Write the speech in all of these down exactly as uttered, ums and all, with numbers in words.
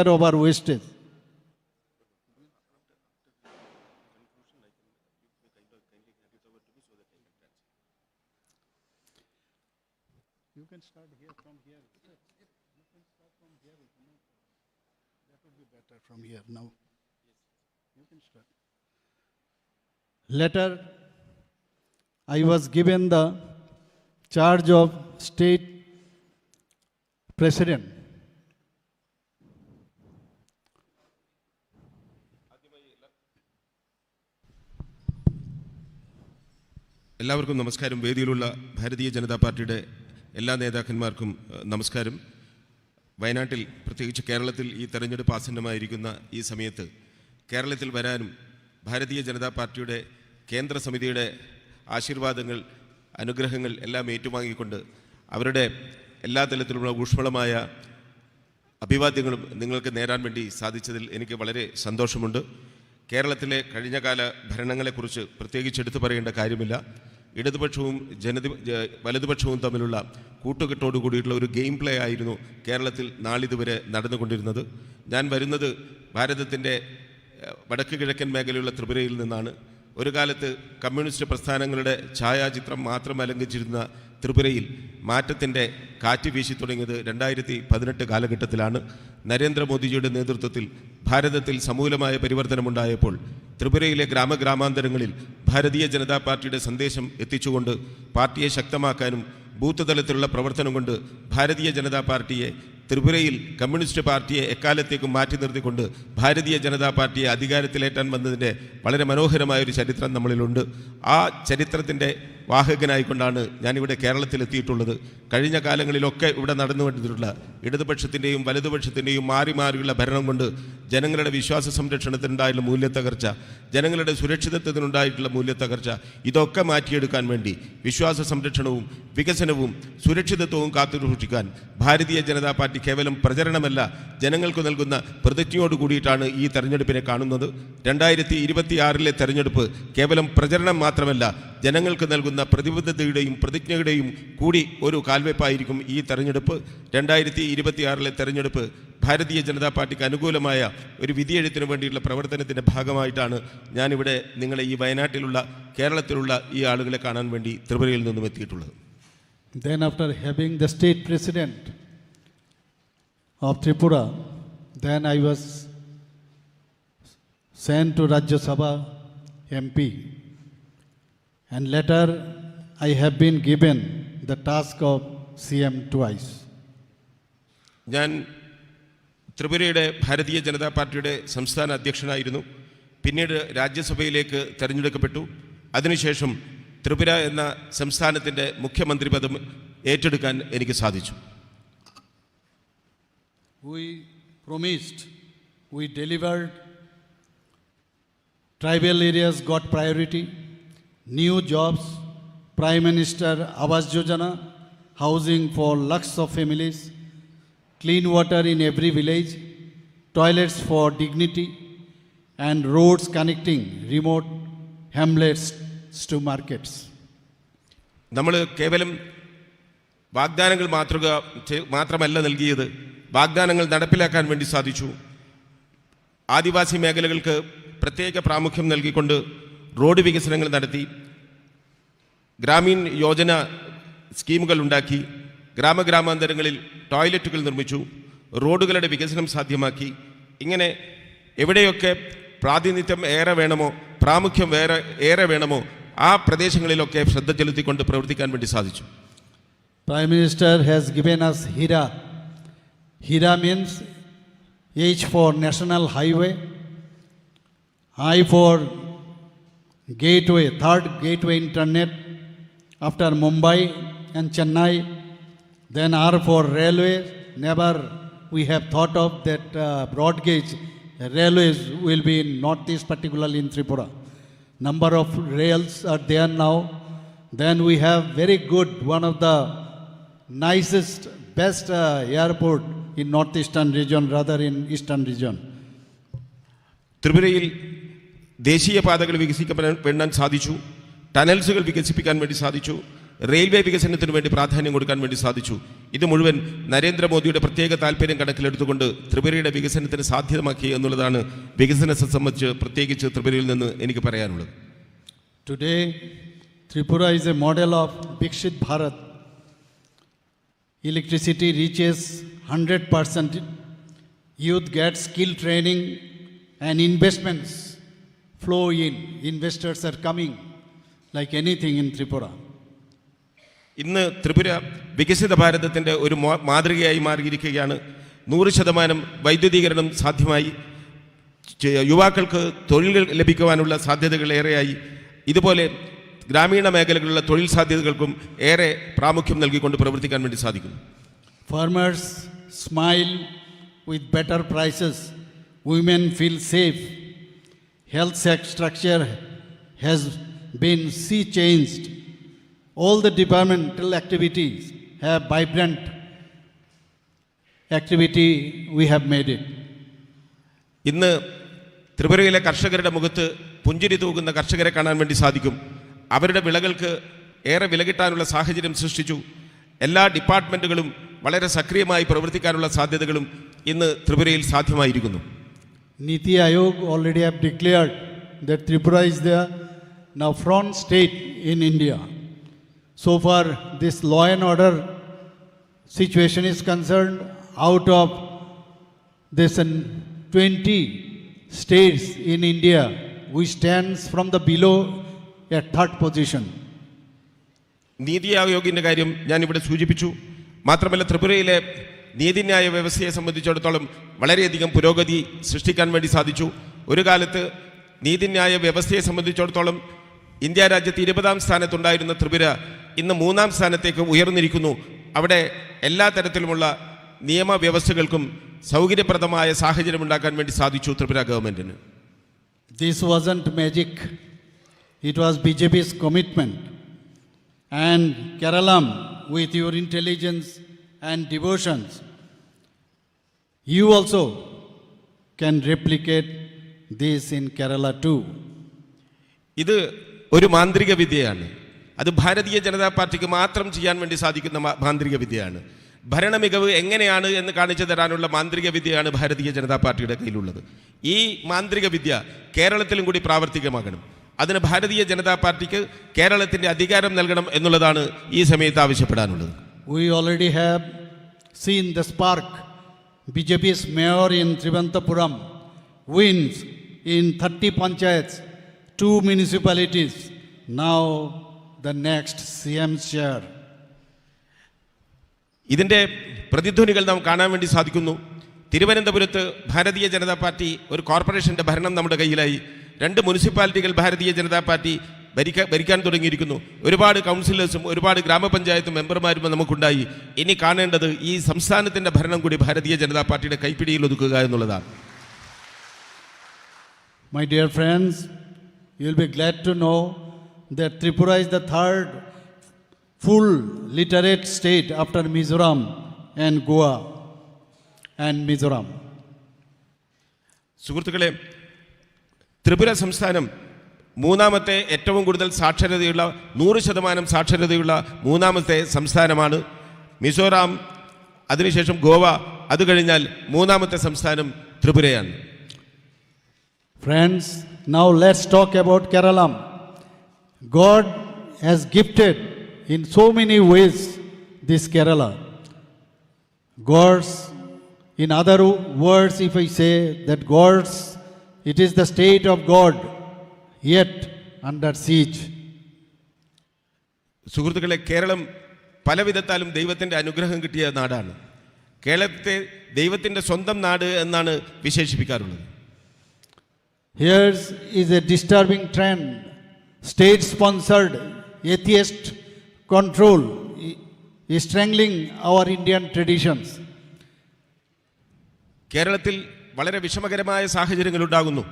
over wastage. You can start here, from here. You can start from here, you know. That would be better from here now. You can start. Later, I was given the charge of state president. എല്ലാവർക്കും നമസ്കാരം. വേദിയിലുള്ള ഭാരതീയ ജനതാ പാർട്ടിയുടെ എല്ലാ നേതാക്കന്മാർക്കും, ഏഹ്, നമസ്കാരം. വയനാട്ടിൽ, പ്രത്യേകിച്ച് കേരളത്തിൽ, ഈ തെരഞ്ഞെടുപ്പ് ആസന്നമായിരിക്കുന്ന ഈ സമയത്ത് കേരളത്തിൽ വരാനും, ഭാരതീയ ജനതാ പാർട്ടിയുടെ കേന്ദ്ര സമിതിയുടെ ആശീർവാദങ്ങൾ, അനുഗ്രഹങ്ങൾ എല്ലാം ഏറ്റുവാങ്ങിക്കൊണ്ട്, അവരുടെ എല്ലാ തലത്തിലുള്ള ഊഷ്മളമായ അഭിവാദ്യങ്ങളും നിങ്ങൾക്ക് നേരാൻ വേണ്ടി സാധിച്ചതിൽ എനിക്ക് വളരെ സന്തോഷമുണ്ട്. കേരളത്തിലെ കഴിഞ്ഞകാല ഭരണങ്ങളെക്കുറിച്ച് പ്രത്യേകിച്ച് എടുത്തു പറയേണ്ട കാര്യമില്ല. ഇടതുപക്ഷവും ജനതി-, ജ-, വലതുപക്ഷവും തമ്മിലുള്ള കൂട്ടുകെട്ടോടു കൂടിയിട്ടുള്ള ഒരു ഗെയിം പ്ലേ ആയിരുന്നു കേരളത്തിൽ നാളിതുവരെ നടന്നുകൊണ്ടിരുന്നത്. ഞാൻ വരുന്നത് ഭാരതത്തിൻ്റെ, ഏഹ്, വടക്ക് കിഴക്കൻ മേഖലയുള്ള ത്രിപുരയിൽ നിന്നാണ്. ഒരു കാലത്ത് കമ്മ്യൂണിസ്റ്റ് പ്രസ്ഥാനങ്ങളുടെ ഛായാചിത്രം മാത്രം അലങ്കരിച്ചിരുന്ന ത്രിപുരയിൽ മാറ്റത്തിൻ്റെ കാറ്റ് വീശി തുടങ്ങിയത് രണ്ടായിരത്തി പതിനെട്ട് കാലഘട്ടത്തിലാണ്. നരേന്ദ്രമോദിജിയുടെ നേതൃത്വത്തിൽ ഭാരതത്തിൽ സമൂലമായ പരിവർത്തനമുണ്ടായപ്പോൾ ത്രിപുരയിലെ ഗ്രാമഗ്രാമാന്തരങ്ങളിൽ ഭാരതീയ ജനതാ പാർട്ടിയുടെ സന്ദേശം എത്തിച്ചുകൊണ്ട്, പാർട്ടിയെ ശക്തമാക്കാനും ബൂത്ത് തലത്തിലുള്ള പ്രവർത്തനം കൊണ്ട് ഭാരതീയ ജനതാ പാർട്ടിയെ, ത്രിപുരയിൽ കമ്മ്യൂണിസ്റ്റ് പാർട്ടിയെ എക്കാലത്തേക്കും മാറ്റി നിർത്തിക്കൊണ്ട്, ഭാരതീയ ജനതാ പാർട്ടിയെ അധികാരത്തിലേറ്റാൻ വന്നതിൻ്റെ വളരെ മനോഹരമായ ഒരു ചരിത്രം നമ്മളിലുണ്ട്. ആ ചരിത്രത്തിൻ്റെ വാഹകനായിക്കൊണ്ടാണ് ഞാനിവിടെ കേരളത്തിലെത്തിയിട്ടുള്ളത്. കഴിഞ്ഞ കാലങ്ങളിലൊക്കെ ഇവിടെ നടന്നു വന്നിട്ടുള്ള ഇടതുപക്ഷത്തിൻ്റെയും വലതുപക്ഷത്തിൻ്റെയും മാറി മാറിയുള്ള ഭരണം കൊണ്ട് ജനങ്ങളുടെ വിശ്വാസ സംരക്ഷണത്തിനുണ്ടായിട്ടുള്ള മൂല്യത്തകർച്ച, ജനങ്ങളുടെ സുരക്ഷിതത്വത്തിനുണ്ടായിട്ടുള്ള മൂല്യത്തകർച്ച, ഇതൊക്കെ മാറ്റിയെടുക്കാൻ വേണ്ടി, വിശ്വാസ സംരക്ഷണവും വികസനവും സുരക്ഷിതത്വവും കാത്തുസൂക്ഷിക്കാൻ, ഭാരതീയ ജനതാ പാർട്ടി കേവലം പ്രചരണമല്ല, ജനങ്ങൾക്ക് നൽകുന്ന പ്രതിജ്ഞയോട് കൂടിയിട്ടാണ് ഈ തെരഞ്ഞെടുപ്പിനെ കാണുന്നത്. രണ്ടായിരത്തി ഇരുപത്തിയാറിലെ തെരഞ്ഞെടുപ്പ് കേവലം പ്രചരണം മാത്രമല്ല, ജനങ്ങൾക്ക് നൽകുന്ന പ്രതിബദ്ധതയുടെയും പ്രതിജ്ഞയുടെയും കൂടി ഒരു കാൽവെപ്പായിരിക്കും ഈ തെരഞ്ഞെടുപ്പ്. രണ്ടായിരത്തി ഇരുപത്തിയാറിലെ തെരഞ്ഞെടുപ്പ്, ഭാരതീയ ജനതാ പാർട്ടിക്ക് അനുകൂലമായ ഒരു വിധിയെഴുത്തിന് വേണ്ടിയിട്ടുള്ള പ്രവർത്തനത്തിൻ്റെ ഭാഗമായിട്ടാണ് ഞാനിവിടെ, നിങ്ങളെ, ഈ വയനാട്ടിലുള്ള, കേരളത്തിലുള്ള ഈ ആളുകളെ കാണാൻ വേണ്ടി ത്രിപുരയിൽ നിന്നും എത്തിയിട്ടുള്ളത്. Then, after having the state president of Tripura, then I was sent to Rajya Sabha M P, and later I have been given the task of C M twice. ഞാൻ ത്രിപുരയുടെ ഭാരതീയ ജനതാ പാർട്ടിയുടെ സംസ്ഥാന അധ്യക്ഷനായിരുന്നു. പിന്നീട് രാജ്യസഭയിലേക്ക് തെരഞ്ഞെടുക്കപ്പെട്ടു. അതിനുശേഷം ത്രിപുര എന്ന സംസ്ഥാനത്തിൻ്റെ മുഖ്യമന്ത്രി പദം ഏറ്റെടുക്കാൻ എനിക്ക് സാധിച്ചു. We promised, we delivered. Tribal areas got priority, new jobs, Prime Minister Awas Yojana, housing for lakhs of families, clean water in every village, toilets for dignity, and roads connecting remote hamlets to markets. നമ്മൾ കേവലം വാഗ്ദാനങ്ങൾ മാതൃക, ചെ-, മാത്രമല്ല നൽകിയത്, വാഗ്ദാനങ്ങൾ നടപ്പിലാക്കാൻ വേണ്ടി സാധിച്ചു. ആദിവാസി മേഖലകൾക്ക് പ്രത്യേക പ്രാമുഖ്യം നൽകിക്കൊണ്ട് റോഡ് വികസനങ്ങൾ നടത്തി. ഗ്രാമീൺ യോജന സ്കീമുകൾ ഉണ്ടാക്കി. ഗ്രാമഗ്രാമാന്തരങ്ങളിൽ ടോയ്ലറ്റുകൾ നിർമ്മിച്ചു. റോഡുകളുടെ വികസനം സാധ്യമാക്കി. ഇങ്ങനെ എവിടെയൊക്കെ പ്രാതിനിധ്യം ഏറെ വേണമോ, പ്രാമുഖ്യം വേറെ, ഏറെ വേണമോ, ആ പ്രദേശങ്ങളിലൊക്കെ ശ്രദ്ധ ചെലുത്തിക്കൊണ്ട് പ്രവർത്തിക്കാൻ വേണ്ടി സാധിച്ചു. Prime Minister has given us HIRA. HIRA means H for National Highway, I for gateway, third gateway internet after Mumbai and Chennai, then R for railway. Never we have thought of that uh, broad gauge railways will be in Northeast, particularly in Tripura. Number of rails are there now. Then we have very good, one of the nicest, best uh, airport in northeastern region rather in eastern region. ത്രിപുരയിൽ ദേശീയപാതകൾ വികസിക്കപ്പെടാൻ വേണ്ടാൻ സാധിച്ചു. ടണൽസുകൾ വികസിപ്പിക്കാൻ വേണ്ടി സാധിച്ചു. റെയിൽവേ വികസനത്തിന് വേണ്ടി പ്രാധാന്യം കൊടുക്കാൻ വേണ്ടി സാധിച്ചു. ഇത് മുഴുവൻ നരേന്ദ്രമോദിയുടെ പ്രത്യേക താല്പര്യം കണക്കിലെടുത്തുകൊണ്ട് ത്രിപുരയുടെ വികസനത്തിന് സാധ്യമാക്കി എന്നുള്ളതാണ് വികസനത്തെ സംബന്ധിച്ച് പ്രത്യേകിച്ച് ത്രിപുരയിൽ നിന്ന് എനിക്ക് പറയാനുള്ളത്. Today, Tripura is a model of Viksit Bharat. Electricity reaches hundred percent. Youth get skill training and investments flow in. Investors are coming like anything in Tripura. ഇന്ന് ത്രിപുര വികസിത ഭാരതത്തിൻ്റെ ഒരു മാ- മാതൃകയായി മാറിയിരിക്കുകയാണ്. നൂറ് ശതമാനം വൈദ്യുതീകരണം സാധ്യമായി. യുവാക്കൾക്ക് തൊഴിൽ ലഭിക്കുവാനുള്ള സാധ്യതകൾ ഏറെയായി. ഇതുപോലെ ഗ്രാമീണ മേഖലകളിലുള്ള തൊഴിൽ സാധ്യതകൾക്കും ഏറെ പ്രാമുഖ്യം നൽകിക്കൊണ്ട് പ്രവർത്തിക്കാൻ വേണ്ടി സാധിക്കും. Farmers smile with better prices. Women feel safe. Health structure has been sea changed. All the departmental activities have vibrant activity we have made it. ഇന്ന് ത്രിപുരയിലെ കർഷകരുടെ മുഖത്ത് പുഞ്ചിരി തൂകുന്ന കർഷകരെ കാണാൻ വേണ്ടി സാധിക്കും. അവരുടെ വിളകൾക്ക് ഏറെ വില കിട്ടാനുള്ള സാഹചര്യം സൃഷ്ടിച്ചു. എല്ലാ ഡിപ്പാർട്ട്മെൻറ്റുകളും വളരെ സക്രിയമായി പ്രവർത്തിക്കാനുള്ള സാധ്യതകളും ഇന്ന് ത്രിപുരയിൽ സാധ്യമായിരിക്കുന്നു. Niti Aayog already have declared that Tripura is the now front state in India. So far, this law and order situation is concerned, out of this twenty states in India, we stands from the below at third position. Niti Aayogന്റെ കാര്യം ഞാനിവിടെ സൂചിപ്പിച്ചു. മാത്രമല്ല, ത്രിപുരയിലെ നീതിന്യായ വ്യവസ്ഥയെ സംബന്ധിച്ചിടത്തോളം വളരെയധികം പുരോഗതി സൃഷ്ടിക്കാൻ വേണ്ടി സാധിച്ചു. ഒരു കാലത്ത് നീതിന്യായ വ്യവസ്ഥയെ സംബന്ധിച്ചിടത്തോളം ഇന്ത്യ രാജ്യത്ത് ഇരുപതാം സ്ഥാനത്തുണ്ടായിരുന്ന ത്രിപുര ഇന്ന് മൂന്നാം സ്ഥാനത്തേക്ക് ഉയർന്നിരിക്കുന്നു. അവിടെ എല്ലാ തരത്തിലുമുള്ള നിയമവ്യവസ്ഥകൾക്കും സൗകര്യപ്രദമായ സാഹചര്യം ഉണ്ടാക്കാൻ വേണ്ടി സാധിച്ചു ത്രിപുര ഗവൺമെന്റിന്. This wasn't magic. It was B J P's commitment. And Keralam, with your intelligence and devotions, you also can replicate this in Kerala too. ഇത് ഒരു മാന്ത്രിക വിദ്യയാണ്. അത് ഭാരതീയ ജനതാ പാർട്ടിക്ക് മാത്രം ചെയ്യാൻ വേണ്ടി സാധിക്കുന്ന മാ- മാന്ത്രിക വിദ്യയാണ്. ഭരണ മികവ് എങ്ങനെയാണ് എന്ന് കാണിച്ചു തരാനുള്ള മാന്ത്രിക വിദ്യയാണ് ഭാരതീയ ജനതാ പാർട്ടിയുടെ കയ്യിലുള്ളത്. ഈ മാന്ത്രിക വിദ്യ കേരളത്തിലും കൂടി പ്രാവർത്തികമാകണം. അതിന് ഭാരതീയ ജനതാ പാർട്ടിക്ക് കേരളത്തിന്റെ അധികാരം നൽകണം എന്നുള്ളതാണ് ഈ സമയത്ത് ആവശ്യപ്പെടാനുള്ളത്. We already have seen the spark. B J P's mayor in Thiruvananthapuram wins in thirty panchayats, two municipalities. Now the next C M chair. ഇതിന്റെ പ്രതിധ്വനികൾ നാം കാണാൻ വേണ്ടി സാധിക്കുന്നു. തിരുവനന്തപുരത്ത് ഭാരതീയ ജനതാ പാർട്ടി ഒരു കോർപ്പറേഷന്റെ ഭരണം നമ്മുടെ കയ്യിലായി. രണ്ട് മുനിസിപ്പാലിറ്റികൾ ഭാരതീയ ജനതാ പാർട്ടി ഭരിക്ക- ഭരിക്കാൻ തുടങ്ങിയിരിക്കുന്നു. ഒരുപാട് കൗൺസിലേഴ്സും ഒരുപാട് ഗ്രാമപഞ്ചായത്ത് മെമ്പർമാരും നമുക്കുണ്ടായി. ഇനി കാണേണ്ടത് ഈ സംസ്ഥാനത്തിന്റെ ഭരണം കൂടി ഭാരതീയ ജനതാ പാർട്ടിയുടെ കൈപ്പിടിയിൽ ഒതുക്കുക എന്നുള്ളതാണ്. My dear friends, you'll be glad to know that Tripura is the third full literate state after Mizoram and Goa and Mizoram. സുഹൃത്തുക്കളെ, ത്രിപുര സംസ്ഥാനം മൂന്നാമത്തെ, ഏറ്റവും കൂടുതൽ സാക്ഷരതയുള്ള, നൂറ് ശതമാനം സാക്ഷരതയുള്ള മൂന്നാമത്തെ സംസ്ഥാനമാണ്. മിസോറാം, അതിനുശേഷം ഗോവ, അത് കഴിഞ്ഞാൽ മൂന്നാമത്തെ സംസ്ഥാനം ത്രിപുരയാണ്. Friends, now let's talk about Keralam. God has gifted in so many ways this Kerala. God's, in other words, if I say that God's, it is the state of God, yet under siege. സുഹൃത്തുക്കളെ, കേരളം പലവിധത്താലും ദൈവത്തിൻ്റെ അനുഗ്രഹം കിട്ടിയ നാടാണ്. കേരളത്തെ ദൈവത്തിൻ്റെ സ്വന്തം നാട് എന്നാണ് വിശേഷിപ്പിക്കാറുള്ളത്. Here is a disturbing trend. State sponsored atheist control is strangling our Indian traditions. കേരളത്തിൽ വളരെ വിഷമകരമായ സാഹചര്യങ്ങൾ ഉണ്ടാകുന്നു.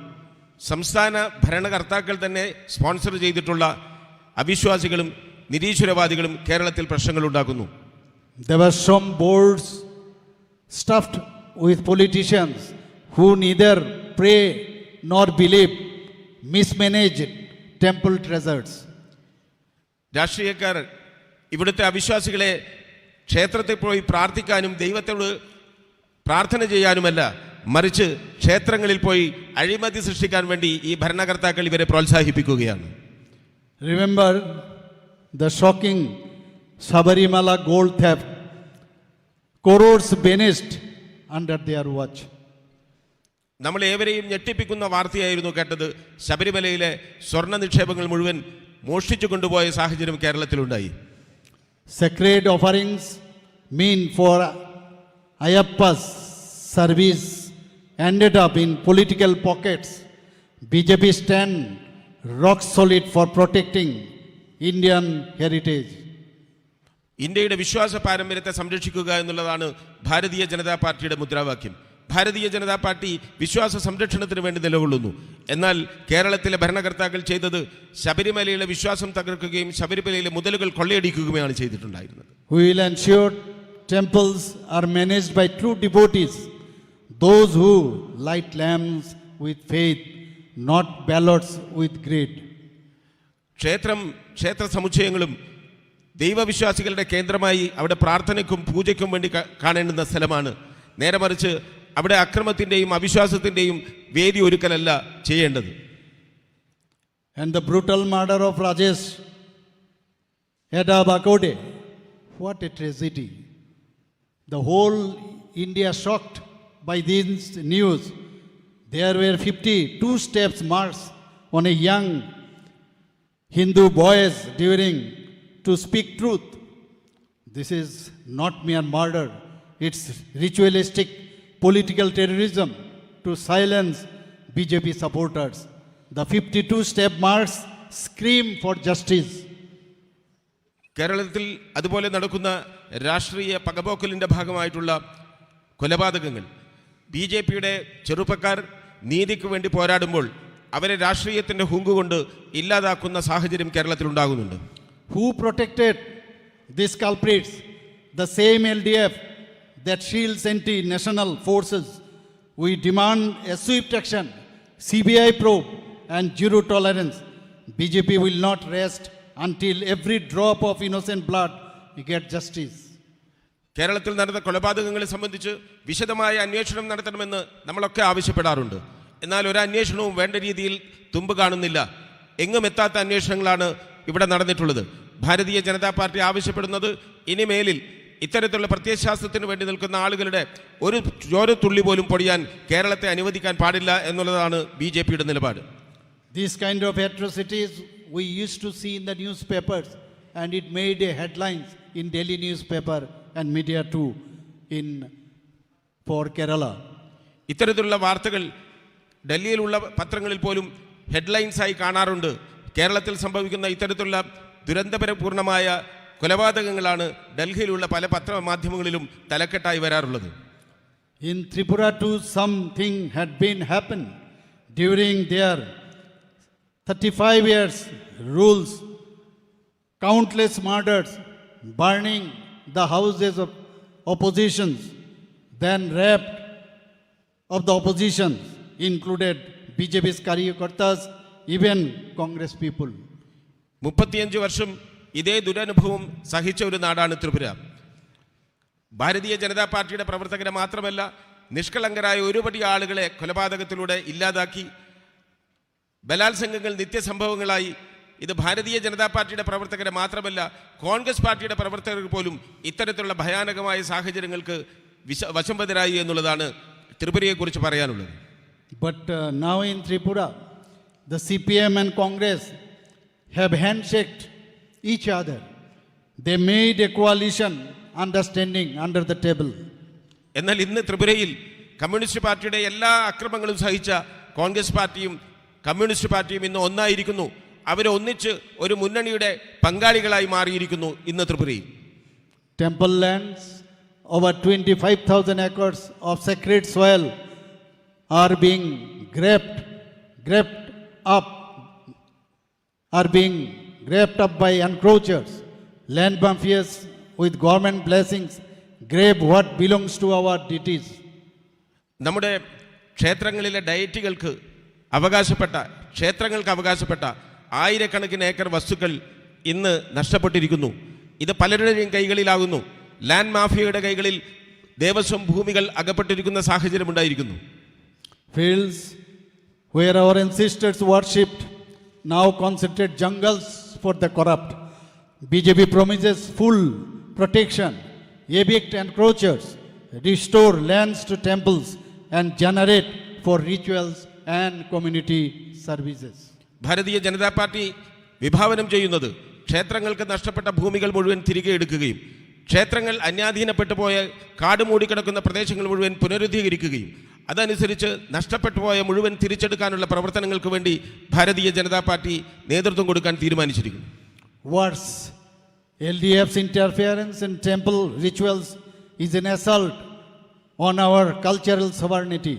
സംസ്ഥാന ഭരണകർത്താക്കൾ തന്നെ സ്പോൺസർ ചെയ്തിട്ടുള്ള അവിശ്വാസികളും നിരീശ്വരവാദികളും കേരളത്തിൽ പ്രശ്നങ്ങൾ ഉണ്ടാക്കുന്നു. There were some boards stuffed with politicians who neither pray nor believe, mismanaged temple treasures. രാഷ്ട്രീയക്കാർ ഇവിടുത്തെ അവിശ്വാസികളെ ക്ഷേത്രത്തിൽ പോയി പ്രാർത്ഥിക്കാനും ദൈവത്തോട് പ്രാർത്ഥന ചെയ്യാനുമല്ല, മറിച്ച് ക്ഷേത്രങ്ങളിൽ പോയി അഴിമതി സൃഷ്ടിക്കാൻ വേണ്ടി ഈ ഭരണകർത്താക്കൾ ഇവരെ പ്രോത്സാഹിപ്പിക്കുകയാണ്. Remember the shocking Sabarimala gold theft, crores vanished under their watch. നമ്മൾ ഏവരെയും ഞെട്ടിപ്പിക്കുന്ന വാർത്തയായിരുന്നു കേട്ടത്. ശബരിമലയിലെ സ്വർണ്ണ നിക്ഷേപങ്ങൾ മുഴുവൻ മോഷ്ടിച്ചു കൊണ്ടുപോയ സാഹചര്യം കേരളത്തിലുണ്ടായി. Sacred offerings meant for Ayyappa's service ended up in political pockets. B J P stand rock solid for protecting Indian heritage. ഇന്ത്യയുടെ വിശ്വാസ പാരമ്പര്യത്തെ സംരക്ഷിക്കുക എന്നുള്ളതാണ് ഭാരതീയ ജനതാ പാർട്ടിയുടെ മുദ്രാവാക്യം. ഭാരതീയ ജനതാ പാർട്ടി വിശ്വാസ സംരക്ഷണത്തിന് വേണ്ടി നിലകൊള്ളുന്നു. എന്നാൽ കേരളത്തിലെ ഭരണകർത്താക്കൾ ചെയ്തത് ശബരിമലയിലെ വിശ്വാസം തകർക്കുകയും ശബരിമലയിലെ മുതലുകൾ കൊള്ളയടിക്കുകയുമാണ് ചെയ്തിട്ടുണ്ടായിരുന്നത്. We will ensure temples are managed by true devotees, those who light lamps with faith, not ballots with greed. ക്ഷേത്രം, ക്ഷേത്ര സമുച്ചയങ്ങളും ദൈവവിശ്വാസികളുടെ കേന്ദ്രമായി അവിടെ പ്രാർത്ഥനയ്ക്കും പൂജയ്ക്കും വേണ്ടി ക- കാണേണ്ടുന്ന സ്ഥലമാണ്. നേരെ മറിച്ച് അവിടെ അക്രമത്തിൻ്റെയും അവിശ്വാസത്തിൻ്റെയും വേദി ഒരുക്കലല്ല ചെയ്യേണ്ടത്. And the brutal murder of Rajesh Yadav Akode, what a tragedy. The whole India shocked by this news. There were fifty-two steps marched on a young Hindu boys during to speak truth. This is not mere murder, it's ritualistic political terrorism to silence B J P supporters. The fifty-two step march scream for justice. കേരളത്തിൽ അതുപോലെ നടക്കുന്ന രാഷ്ട്രീയ പകപോക്കലിൻ്റെ ഭാഗമായിട്ടുള്ള കൊലപാതകങ്ങൾ, B J പിയുടെ ചെറുപ്പക്കാർ നീതിക്ക് വേണ്ടി പോരാടുമ്പോൾ അവരെ രാഷ്ട്രീയത്തിൻ്റെ ഹുങ്കുകൊണ്ട് ഇല്ലാതാക്കുന്ന സാഹചര്യം കേരളത്തിൽ ഉണ്ടാകുന്നുണ്ട്. Who protected these culprits? The same L D F that shields anti national forces. We demand a swift action, C B I probe, and zero tolerance. B J P will not rest until every drop of innocent blood gets justice. കേരളത്തിൽ നടന്ന കൊലപാതകങ്ങളെ സംബന്ധിച്ച് വിശദമായ അന്വേഷണം നടത്തണമെന്ന് നമ്മളൊക്കെ ആവശ്യപ്പെടാറുണ്ട്. എന്നാൽ ഒരു അന്വേഷണവും വേണ്ട രീതിയിൽ തുമ്പ് കാണുന്നില്ല. എങ്ങും എത്താത്ത അന്വേഷണങ്ങളാണ് ഇവിടെ നടന്നിട്ടുള്ളത്. ഭാരതീയ ജനതാ പാർട്ടി ആവശ്യപ്പെടുന്നത് ഇനിമേലിൽ ഇത്തരത്തിലുള്ള പ്രത്യയശാസ്ത്രത്തിന് വേണ്ടി നിൽക്കുന്ന ആളുകളുടെ ഒരു ചോരത്തുള്ളി പോലും പൊടിയാൻ കേരളത്തെ അനുവദിക്കാൻ പാടില്ല എന്നുള്ളതാണ് ബി ജെ പിയുടെ നിലപാട്. This kind of atrocities we used to see in the newspapers, and it made a headlines in daily newspaper and media too in for Kerala. ഇത്തരത്തിലുള്ള വാർത്തകൾ ഡൽഹിയിലുള്ള പത്രങ്ങളിൽ പോലും ഹെഡ്ലൈൻസായി കാണാറുണ്ട്. കേരളത്തിൽ സംഭവിക്കുന്ന ഇത്തരത്തിലുള്ള ദുരന്തപരപൂർണമായ കൊലപാതകങ്ങളാണ് ഡൽഹിയിലുള്ള പല പത്രമാധ്യമങ്ങളിലും തലക്കെട്ടായി വരാറുള്ളത്. In Tripura too, something had been happened during their thirty-five years rules. Countless murders, burning the houses of oppositions, then rape of the opposition, included B J P's karyakartas, even Congress people. മുപ്പത്തിയഞ്ച് വർഷം ഇതേ ദുരനുഭവം സഹിച്ച ഒരു നാടാണ് ത്രിപുര. ഭാരതീയ ജനതാ പാർട്ടിയുടെ പ്രവർത്തകരെ മാത്രമല്ല, നിഷ്കളങ്കരായ ഒരുപടി ആളുകളെ കൊലപാതകത്തിലൂടെ ഇല്ലാതാക്കി. ബലാത്സംഗങ്ങൾ നിത്യസംഭവങ്ങളായി. ഇത് ഭാരതീയ ജനതാ പാർട്ടിയുടെ പ്രവർത്തകരെ മാത്രമല്ല, കോൺഗ്രസ് പാർട്ടിയുടെ പ്രവർത്തകർ പോലും ഇത്തരത്തിലുള്ള ഭയാനകമായ സാഹചര്യങ്ങൾക്ക് വിശ വശംവദരായി എന്നുള്ളതാണ് ത്രിപുരയെക്കുറിച്ച് പറയാനുള്ളത്. But uh, now in Tripura, the C P M and Congress have handshaked each other. They made a coalition understanding under the table. എന്നാൽ ഇന്ന് ത്രിപുരയിൽ കമ്മ്യൂണിസ്റ്റ് പാർട്ടിയുടെ എല്ലാ അക്രമങ്ങളും സഹിച്ച കോൺഗ്രസ് പാർട്ടിയും കമ്മ്യൂണിസ്റ്റ് പാർട്ടിയും ഇന്ന് ഒന്നായിരിക്കുന്നു. അവരൊന്നിച്ച് ഒരു മുന്നണിയുടെ പങ്കാളികളായി മാറിയിരിക്കുന്നു ഇന്ന് ത്രിപുരയിൽ. Temple lands, over twenty-five thousand acres of sacred soil are being grabbed, grabbed up, are being grabbed up by encroachers, land mafias with government blessings, grab what belongs to our deities. നമ്മുടെ ക്ഷേത്രങ്ങളിലെ ഡയറ്റികൾക്ക് അവകാശപ്പെട്ട, ക്ഷേത്രങ്ങൾക്ക് അവകാശപ്പെട്ട ആയിരക്കണക്കിന് ഏക്കർ വസ്തുക്കൾ ഇന്ന് നഷ്ടപ്പെട്ടിരിക്കുന്നു. ഇത് പലരുടെയും കൈകളിലാകുന്നു. ലാൻഡ് മാഫിയയുടെ കൈകളിൽ ദേവസ്വം ഭൂമികൾ അകപ്പെട്ടിരിക്കുന്ന സാഹചര്യം ഉണ്ടായിരിക്കുന്നു. Fields where our ancestors worshipped now concentrate jungles for the corrupt. B J P promises full protection, evict encroachers, restore lands to temples, and generate for rituals and community services. Bharatiya Janata പാർട്ടി വിഭാവനം ചെയ്യുന്നത് ക്ഷേത്രങ്ങൾക്ക് നഷ്ടപ്പെട്ട ഭൂമികൾ മുഴുവൻ തിരികെ എടുക്കുകയും ക്ഷേത്രങ്ങൾ അന്യാധീനപ്പെട്ടു പോയ, കാട് മൂടിക്കിടക്കുന്ന പ്രദേശങ്ങൾ മുഴുവൻ പുനരുദ്ധീകരിക്കുകയും, അതനുസരിച്ച് നഷ്ടപ്പെട്ടു പോയ മുഴുവൻ തിരിച്ചെടുക്കാനുള്ള പ്രവർത്തനങ്ങൾക്ക് വേണ്ടി ഭാരതീയ ജനതാ പാർട്ടി നേതൃത്വം കൊടുക്കാൻ തീരുമാനിച്ചിരിക്കുന്നു. Worse, L D F's interference in temple rituals is an assault on our cultural sovereignty.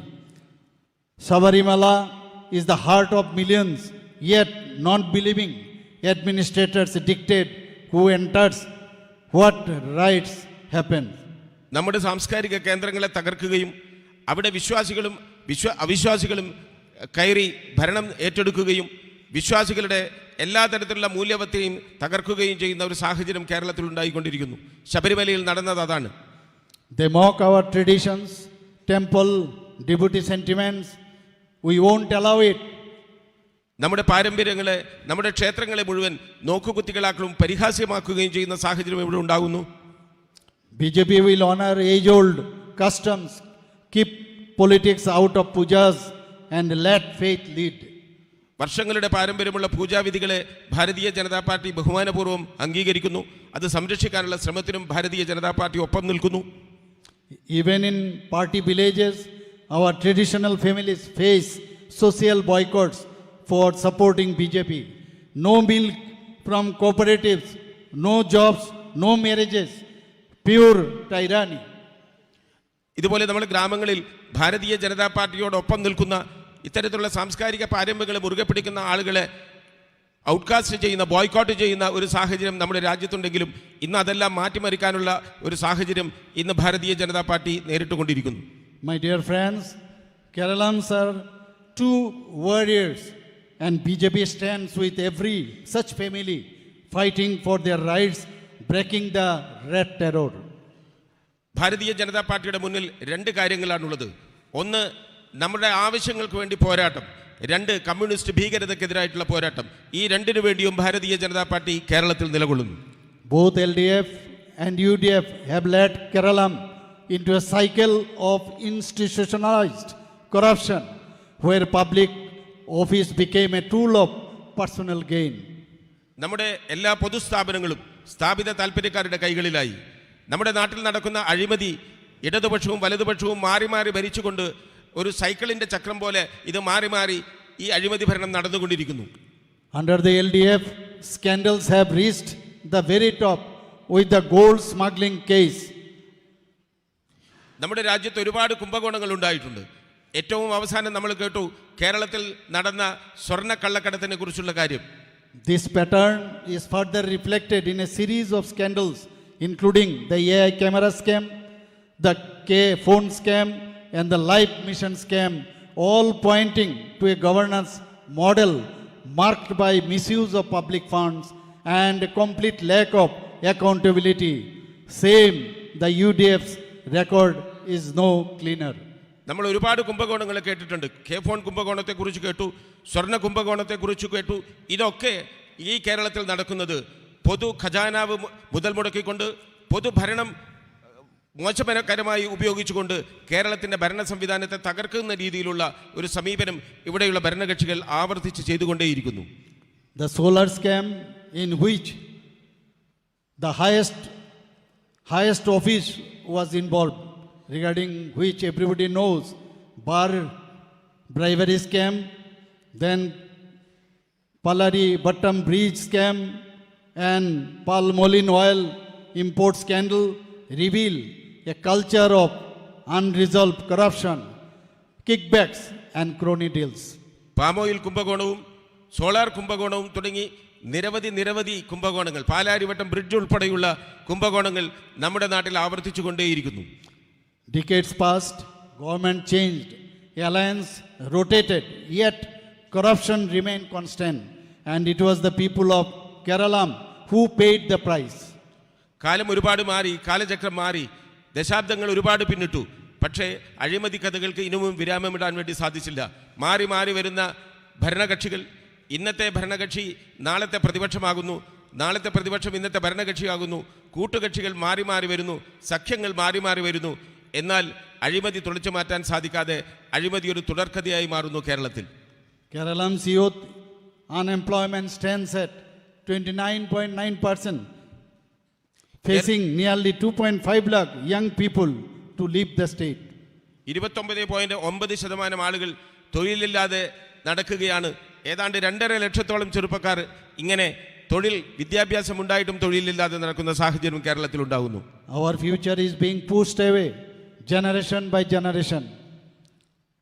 Sabarimala is the heart of millions, yet non-believing administrators dictate who enters, what rites happen. നമ്മുടെ സാംസ്കാരിക കേന്ദ്രങ്ങളെ തകർക്കുകയും അവിടെ വിശ്വാസികളും വിശ്വ അവിശ്വാസികളും കയറി ഭരണം ഏറ്റെടുക്കുകയും വിശ്വാസികളുടെ എല്ലാ തരത്തിലുള്ള മൂല്യവത്തെയും തകർക്കുകയും ചെയ്യുന്ന ഒരു സാഹചര്യം കേരളത്തിൽ ഉണ്ടായിക്കൊണ്ടിരിക്കുന്നു. ശബരിമലയിൽ നടന്നത് അതാണ്. They mock our traditions, temple, devotee sentiments. We won't allow it. നമ്മുടെ പാരമ്പര്യങ്ങളെ, നമ്മുടെ ക്ഷേത്രങ്ങളെ മുഴുവൻ നോക്കുകുത്തികളാക്കലും പരിഹാസ്യമാക്കുകയും ചെയ്യുന്ന സാഹചര്യം ഇവിടെ ഉണ്ടാകുന്നു. B J P will honor age-old customs, keep politics out of pujas, and let faith lead. വർഷങ്ങളുടെ പാരമ്പര്യമുള്ള പൂജാവിധികളെ ഭാരതീയ ജനതാ പാർട്ടി ബഹുമാനപൂർവ്വം അംഗീകരിക്കുന്നു. അത് സംരക്ഷിക്കാനുള്ള ശ്രമത്തിനും ഭാരതീയ ജനതാ പാർട്ടി ഒപ്പം നിൽക്കുന്നു. Even in party villages, our traditional families face social boycotts for supporting B J P. No milk from cooperatives, no jobs, no marriages, pure tyranny. ഇതുപോലെ നമ്മൾ ഗ്രാമങ്ങളിൽ ഭാരതീയ ജനതാ പാർട്ടിയോടൊപ്പം നിൽക്കുന്ന, ഇത്തരത്തിലുള്ള സാംസ്കാരിക പാരമ്പര്യങ്ങളെ മുറുകെ പിടിക്കുന്ന ആളുകളെ ഔട്ട്കാസ്റ്റ് ചെയ്യുന്ന, ബോയ്ക്കോട്ട് ചെയ്യുന്ന ഒരു സാഹചര്യം നമ്മുടെ രാജ്യത്തുണ്ടെങ്കിലും, ഇന്ന് അതെല്ലാം മാറ്റിമറിക്കാനുള്ള ഒരു സാഹചര്യം ഇന്ന് ഭാരതീയ ജനതാ പാർട്ടി നേരിട്ടുകൊണ്ടിരിക്കുന്നു. My dear friends, Keralams are two warriors, and B J P stands with every such family fighting for their rights, breaking the red terror. Bharatiya ജനതാ പാർട്ടിയുടെ മുന്നിൽ രണ്ട് കാര്യങ്ങളാണുള്ളത്. ഒന്ന്, നമ്മുടെ ആവശ്യങ്ങൾക്ക് വേണ്ടി പോരാട്ടം. രണ്ട്, കമ്മ്യൂണിസ്റ്റ് ഭീകരതയ്ക്കെതിരായിട്ടുള്ള പോരാട്ടം. ഈ രണ്ടിനു വേണ്ടിയും ഭാരതീയ ജനതാ പാർട്ടി കേരളത്തിൽ നിലകൊള്ളുന്നു. Both L D F and U D F have led Keralam into a cycle of institutionalized corruption, where public office became a tool of personal gain. നമ്മുടെ എല്ലാ പൊതുസ്ഥാപനങ്ങളും സ്ഥാപിത താൽപ്പര്യക്കാരുടെ കൈകളിലായി. നമ്മുടെ നാട്ടിൽ നടക്കുന്ന അഴിമതി ഇടതുപക്ഷവും വലതുപക്ഷവും മാറി മാറി ഭരിച്ചുകൊണ്ട് ഒരു സൈക്കിളിന്റെ ചക്രം പോലെ ഇത് മാറി മാറി ഈ അഴിമതി ഭരണം നടന്നുകൊണ്ടിരിക്കുന്നു. Under the L D F, scandals have reached the very top with the gold smuggling case. നമ്മുടെ രാജ്യത്ത് ഒരുപാട് കുംഭകോണങ്ങൾ ഉണ്ടായിട്ടുണ്ട്. ഏറ്റവും അവസാനം നമ്മൾ കേട്ടു, കേരളത്തിൽ നടന്ന സ്വർണ്ണ കള്ളക്കടത്തിനെ കുറിച്ചുള്ള കാര്യം. This pattern is further reflected in a series of scandals, including the A I camera scam, the K phone scam, and the Life Mission scam, all pointing to a governance model marked by misuse of public funds and complete lack of accountability. Same, the U D F's record is no cleaner. നമ്മൾ ഒരുപാട് കുംഭകോണങ്ങളെ കേട്ടിട്ടുണ്ട്. K phone കുംഭകോണത്തെക്കുറിച്ച് കേട്ടു, സ്വർണ്ണ കുംഭകോണത്തെക്കുറിച്ച് കേട്ടു. ഇതൊക്കെ ഈ കേരളത്തിൽ നടക്കുന്നത്, പൊതു ഖജാനാവ് മു- മുതൽ മുടക്കിക്കൊണ്ട് പൊതുഭരണം മോശകരമായി ഉപയോഗിച്ചുകൊണ്ട് കേരളത്തിന്റെ ഭരണ സംവിധാനത്തെ തകർക്കുന്ന രീതിയിലുള്ള ഒരു സമീപനം ഇവിടെയുള്ള ഭരണകക്ഷികൾ ആവർത്തിച്ച് ചെയ്തുകൊണ്ടേയിരിക്കുന്നു. The solar scam, in which the highest highest office was involved, regarding which everybody knows, Bar bribery scam, then Palari Battam bridge scam, and palmolin oil import scandal reveal a culture of unresolved corruption, kickbacks, and crony deals. Palm oil കുംഭകോണവും സോളാർ കുംഭകോണവും തുടങ്ങി നിരവധി നിരവധി കുംഭകോണങ്ങൾ, പാലാരിവട്ടം ബ്രിഡ്ജ് ഉൾപ്പെടെയുള്ള കുംഭകോണങ്ങൾ നമ്മുടെ നാട്ടിൽ ആവർത്തിച്ചു കൊണ്ടേയിരിക്കുന്നു. Decades passed, government changed, alliance rotated, yet corruption remained constant, and it was the people of Keralam who paid the price. കാലം ഒരുപാട് മാറി, കാലചക്രം മാറി, ദശാബ്ദങ്ങൾ ഒരുപാട് പിന്നിട്ടു. പക്ഷേ, അഴിമതി കഥകൾക്ക് ഇനിയും വിരാമമിടാൻ വേണ്ടി സാധിച്ചില്ല. മാറി മാറി വരുന്ന ഭരണകക്ഷികൾ, ഇന്നത്തെ ഭരണകക്ഷി നാളത്തെ പ്രതിപക്ഷമാകുന്നു, നാളത്തെ പ്രതിപക്ഷം ഇന്നത്തെ ഭരണകക്ഷിയാകുന്നു. കൂട്ടുകക്ഷികൾ മാറി മാറി വരുന്നു, സഖ്യങ്ങൾ മാറി മാറി വരുന്നു. എന്നാൽ, അഴിമതി തുടച്ചു മാറ്റാൻ സാധിക്കാതെ, അഴിമതി ഒരു തുടർക്കഥയായി മാറുന്നു കേരളത്തിൽ. Keralam's youth unemployment stands at twenty-nine point nine percent, facing nearly two point five lakh young people to leave the state. ഇരുപത്തൊമ്പത് പോയിന്റ് ഒമ്പത് ശതമാനം ആളുകൾ തൊഴിലില്ലാതെ നടക്കുകയാണ്. ഏതാണ്ട് രണ്ടര ലക്ഷത്തോളം ചെറുപ്പക്കാർ ഇങ്ങനെ തൊഴിൽ, വിദ്യാഭ്യാസം ഉണ്ടായിട്ടും തൊഴിലില്ലാതെ നടക്കുന്ന സാഹചര്യം കേരളത്തിൽ ഉണ്ടാകുന്നു. Our future is being pushed away generation by generation.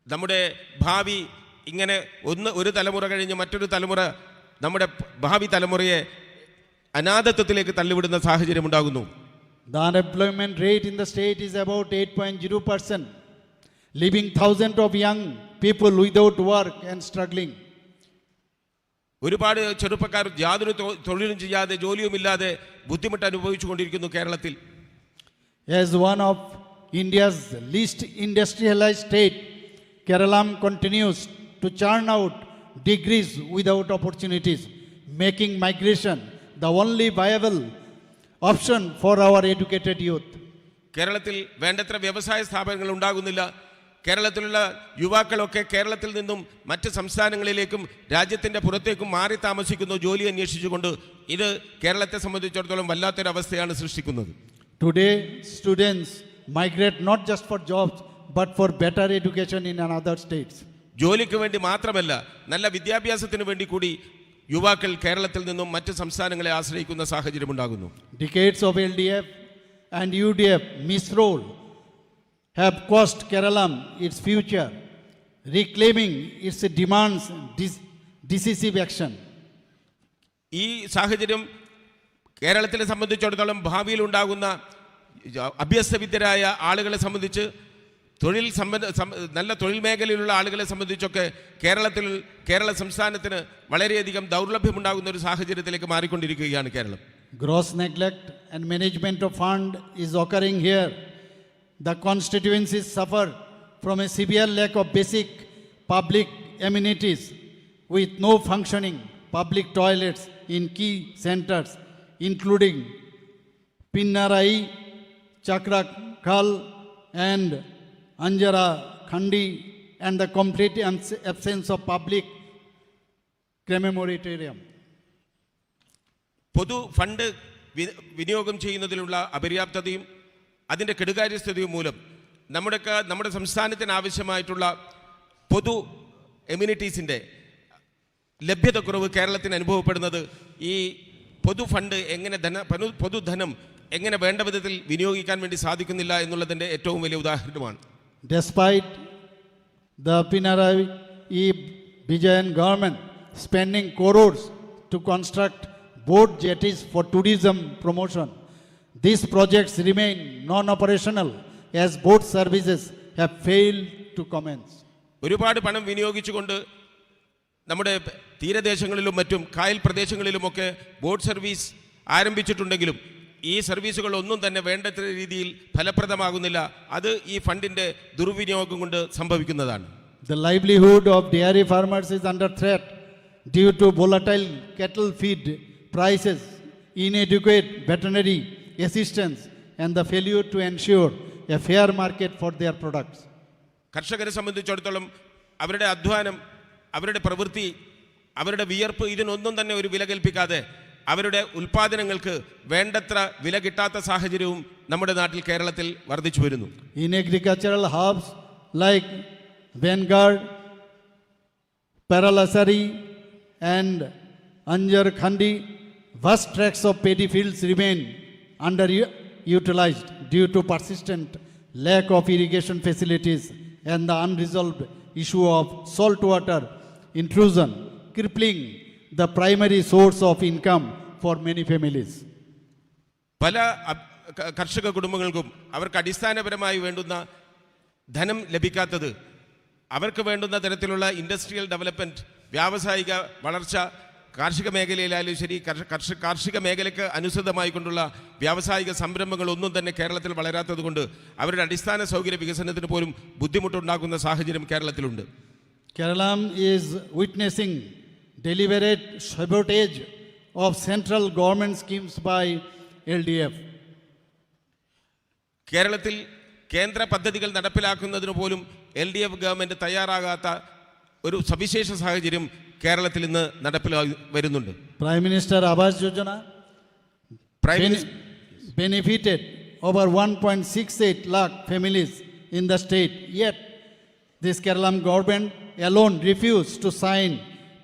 നമ്മുടെ ഭാവി ഇങ്ങനെ, ഒന്ന്, ഒരു തലമുറ കഴിഞ്ഞ് മറ്റൊരു തലമുറ, നമ്മുടെ ഭാവി തലമുറയെ അനാഥത്വത്തിലേക്ക് തള്ളിവിടുന്ന സാഹചര്യം ഉണ്ടാകുന്നു. The unemployment rate in the state is about eight point zero percent, leaving thousands of young people without work and struggling. ഒരുപാട് ചെറുപ്പക്കാർ യാതൊരു തൊ- തൊഴിലും ചെയ്യാതെ, ജോലിയുമില്ലാതെ ബുദ്ധിമുട്ട് അനുഭവിച്ചു കൊണ്ടിരിക്കുന്നു കേരളത്തിൽ. As one of India's least industrialized state, Keralam continues to churn out degrees without opportunities, making migration the only viable option for our educated youth. കേരളത്തിൽ വേണ്ടത്ര വ്യവസായ സ്ഥാപനങ്ങൾ ഉണ്ടാകുന്നില്ല. കേരളത്തിലുള്ള യുവാക്കളൊക്കെ കേരളത്തിൽ നിന്നും മറ്റ് സംസ്ഥാനങ്ങളിലേക്കും രാജ്യത്തിൻ്റെ പുറത്തേക്കും മാറി താമസിക്കുന്നു, ജോലി അന്വേഷിച്ചുകൊണ്ട്. ഇത് കേരളത്തെ സംബന്ധിച്ചിടത്തോളം വല്ലാത്തൊരവസ്ഥയാണ് സൃഷ്ടിക്കുന്നത്. Today, students migrate not just for jobs but for better education in another states. ജോലിക്ക് വേണ്ടി മാത്രമല്ല, നല്ല വിദ്യാഭ്യാസത്തിന് വേണ്ടി കൂടി യുവാക്കൾ കേരളത്തിൽ നിന്നും മറ്റ് സംസ്ഥാനങ്ങളെ ആശ്രയിക്കുന്ന സാഹചര്യമുണ്ടാകുന്നു. Decades of L D F and U D F misrule have cost Keralam its future. Reclaiming its demands dis- decisive action. ഈ സാഹചര്യം കേരളത്തിനെ സംബന്ധിച്ചിടത്തോളം, ഭാവിയിൽ ഉണ്ടാകുന്ന അഭ്യസ്തവിദ്യരായ ആളുകളെ സംബന്ധിച്ച്, തൊഴിൽ സമ്പന്ന സം- നല്ല തൊഴിൽ മേഖലയിലുള്ള ആളുകളെ സംബന്ധിച്ചൊക്കെ കേരളത്തിൽ, കേരള സംസ്ഥാനത്തിന് വളരെയധികം ദൗർലഭ്യമുണ്ടാകുന്ന ഒരു സാഹചര്യത്തിലേക്ക് മാറിക്കൊണ്ടിരിക്കുകയാണ് Keralam. Gross neglect and management of fund is occurring here. The constituencies suffer from a severe lack of basic public amenities, with no functioning public toilets in key centers including Pinnarai, Chakrakhal, and Anjara Khandi, and the complete abs- absence of public crematorium. പൊതു fund V- വിനിയോഗം ചെയ്യുന്നതിലുള്ള അപര്യാപ്തതയും അതിൻ്റെ കെടുകാര്യസ്ഥതയും മൂലം, നമ്മുടെ, നമ്മുടെ സംസ്ഥാനത്തിന് ആവശ്യമായിട്ടുള്ള പൊതു എമിനിറ്റീസിൻ്റെ ലഭ്യതക്കുറവ് കേരളത്തിന് അനുഭവപ്പെടുന്നത് ഈ പൊതു ഫണ്ട് എങ്ങനെ ധന- പനു- പൊതുധനം എങ്ങനെ വേണ്ട വിധത്തിൽ വിനിയോഗിക്കാൻ വേണ്ടി സാധിക്കുന്നില്ല എന്നുള്ളതിൻ്റെ ഏറ്റവും വലിയ ഉദാഹരണമാണ്. Despite the Pinarayi Vijayan government spending crores to construct boat jetties for tourism promotion, these projects remain non-operational as boat services have failed to commence. ഒരുപാട് പണം വിനിയോഗിച്ചുകൊണ്ട് നമ്മുടെ തീരദേശങ്ങളിലും മറ്റും കായൽ പ്രദേശങ്ങളിലുമൊക്കെ ബോട്ട് സർവീസ് ആരംഭിച്ചിട്ടുണ്ടെങ്കിലും, ഈ സർവീസുകൾ ഒന്നും തന്നെ വേണ്ടത്ര രീതിയിൽ ഫലപ്രദമാകുന്നില്ല. അത് ഈ ഫണ്ടിൻ്റെ ദുർവിനിയോഗം കൊണ്ട് സംഭവിക്കുന്നതാണ്. The livelihood of dairy farmers is under threat due to volatile cattle feed prices, inadequate veterinary assistance, and the failure to ensure a fair market for their products. കർഷകരെ സംബന്ധിച്ചിടത്തോളം, അവരുടെ അധ്വാനം, അവരുടെ പ്രവൃത്തി, അവരുടെ വിയർപ്പ്, ഇതിനൊന്നും തന്നെ ഒരു വില കൽപ്പിക്കാതെ, അവരുടെ ഉൽപ്പാദനങ്ങൾക്ക് വേണ്ടത്ര വില കിട്ടാത്ത സാഹചര്യവും നമ്മുടെ നാട്ടിൽ, കേരളത്തിൽ, വർദ്ധിച്ചു വരുന്നു. In agricultural hubs like Vanguard, Paralasari, and Anjar Khandi, vast tracts of paddy fields remain underutilized due to persistent lack of irrigation facilities and the unresolved issue of saltwater intrusion, crippling the primary source of income for many families. പല അബ്- ക- കർഷക കുടുംബങ്ങൾക്കും അവർക്ക് അടിസ്ഥാനപരമായി വേണ്ടുന്ന ധനം ലഭിക്കാത്തത്, അവർക്ക് വേണ്ടുന്ന തരത്തിലുള്ള ഇൻഡസ്ട്രിയൽ ഡെവലപ്മെൻറ്റ്, വ്യാവസായിക വളർച്ച, കാർഷിക മേഖലയിലായാലും ശരി, കർഷ- കർഷ- കാർഷിക മേഖലയ്ക്ക് അനുസൃതമായിക്കൊണ്ടുള്ള വ്യാവസായിക സംരംഭങ്ങൾ ഒന്നും തന്നെ കേരളത്തിൽ വളരാത്തത് കൊണ്ട് അവരുടെ അടിസ്ഥാന സൗകര്യ വികസനത്തിന് പോലും ബുദ്ധിമുട്ടുണ്ടാക്കുന്ന സാഹചര്യം കേരളത്തിലുണ്ട്. Keralam is witnessing deliberate sabotage of central government schemes by L D F. കേരളത്തിൽ കേന്ദ്ര പദ്ധതികൾ നടപ്പിലാക്കുന്നതിന് പോലും എൽ ഡി എഫ് ഗവൺമെന്റ് തയ്യാറാകാത്ത ഒരു സവിശേഷ സാഹചര്യം കേരളത്തിൽ ഇന്ന് നടപ്പിലായി വരുന്നുണ്ട്. Prime Minister Awas Yojana prime bene- Mini's- benefited over one point six eight lakh families in the state. Yet, this Keralam government alone refused to sign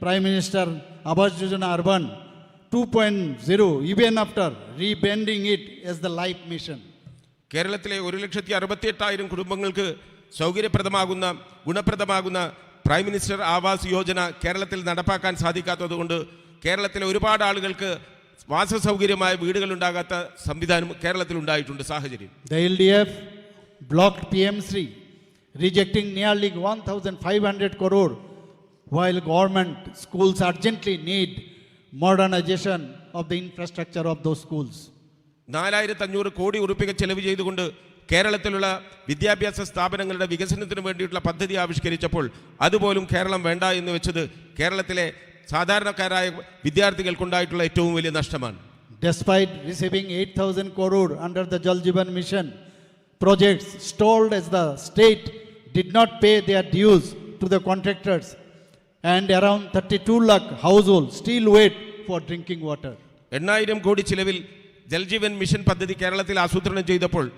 Prime Minister Awas Yojana Urban two point zero, even after rebranding it as the Life Mission. കേരളത്തിലെ ഒരു ലക്ഷത്തി അറുപത്തി എട്ടായിരം കുടുംബങ്ങൾക്ക് സൗകര്യപ്രദമാകുന്ന, ഗുണപ്രദമാകുന്ന prime minister Awas യോജന കേരളത്തിൽ നടപ്പാക്കാൻ സാധിക്കാത്തതുകൊണ്ട് കേരളത്തിലെ ഒരുപാട് ആളുകൾക്ക് വാസസൗകര്യമായ വീടുകൾ ഉണ്ടാകാത്ത സംവിധാനം കേരളത്തിൽ ഉണ്ടായിട്ടുണ്ട്. സാഹചര്യം The L D F blocked P M Shri, rejecting nearly one thousand five hundred crore, while government schools urgently need modernization of the infrastructure of those schools. നാലായിരത്തി അഞ്ഞൂറ് കോടി ഉറുപ്പിക ചെലവ് ചെയ്തുകൊണ്ട് കേരളത്തിലുള്ള വിദ്യാഭ്യാസ സ്ഥാപനങ്ങളുടെ വികസനത്തിന് വേണ്ടിയിട്ടുള്ള പദ്ധതി ആവിഷ്കരിച്ചപ്പോൾ അതുപോലും കേരളം വേണ്ട എന്ന് വെച്ചത് കേരളത്തിലെ സാധാരണക്കാരായ വിദ്യാർത്ഥികൾക്കുണ്ടായിട്ടുള്ള ഏറ്റവും വലിയ നഷ്ടമാണ്. Despite receiving eight thousand crore under the Jal Jeevan Mission, projects stalled as the state did not pay their dues to the contractors, and around thirty-two lakh households still wait for drinking water. എണ്ണായിരം കോടി ചിലവിൽ ജൽജീവൻ മിഷൻ പദ്ധതി കേരളത്തിൽ ആസൂത്രണം ചെയ്തപ്പോൾ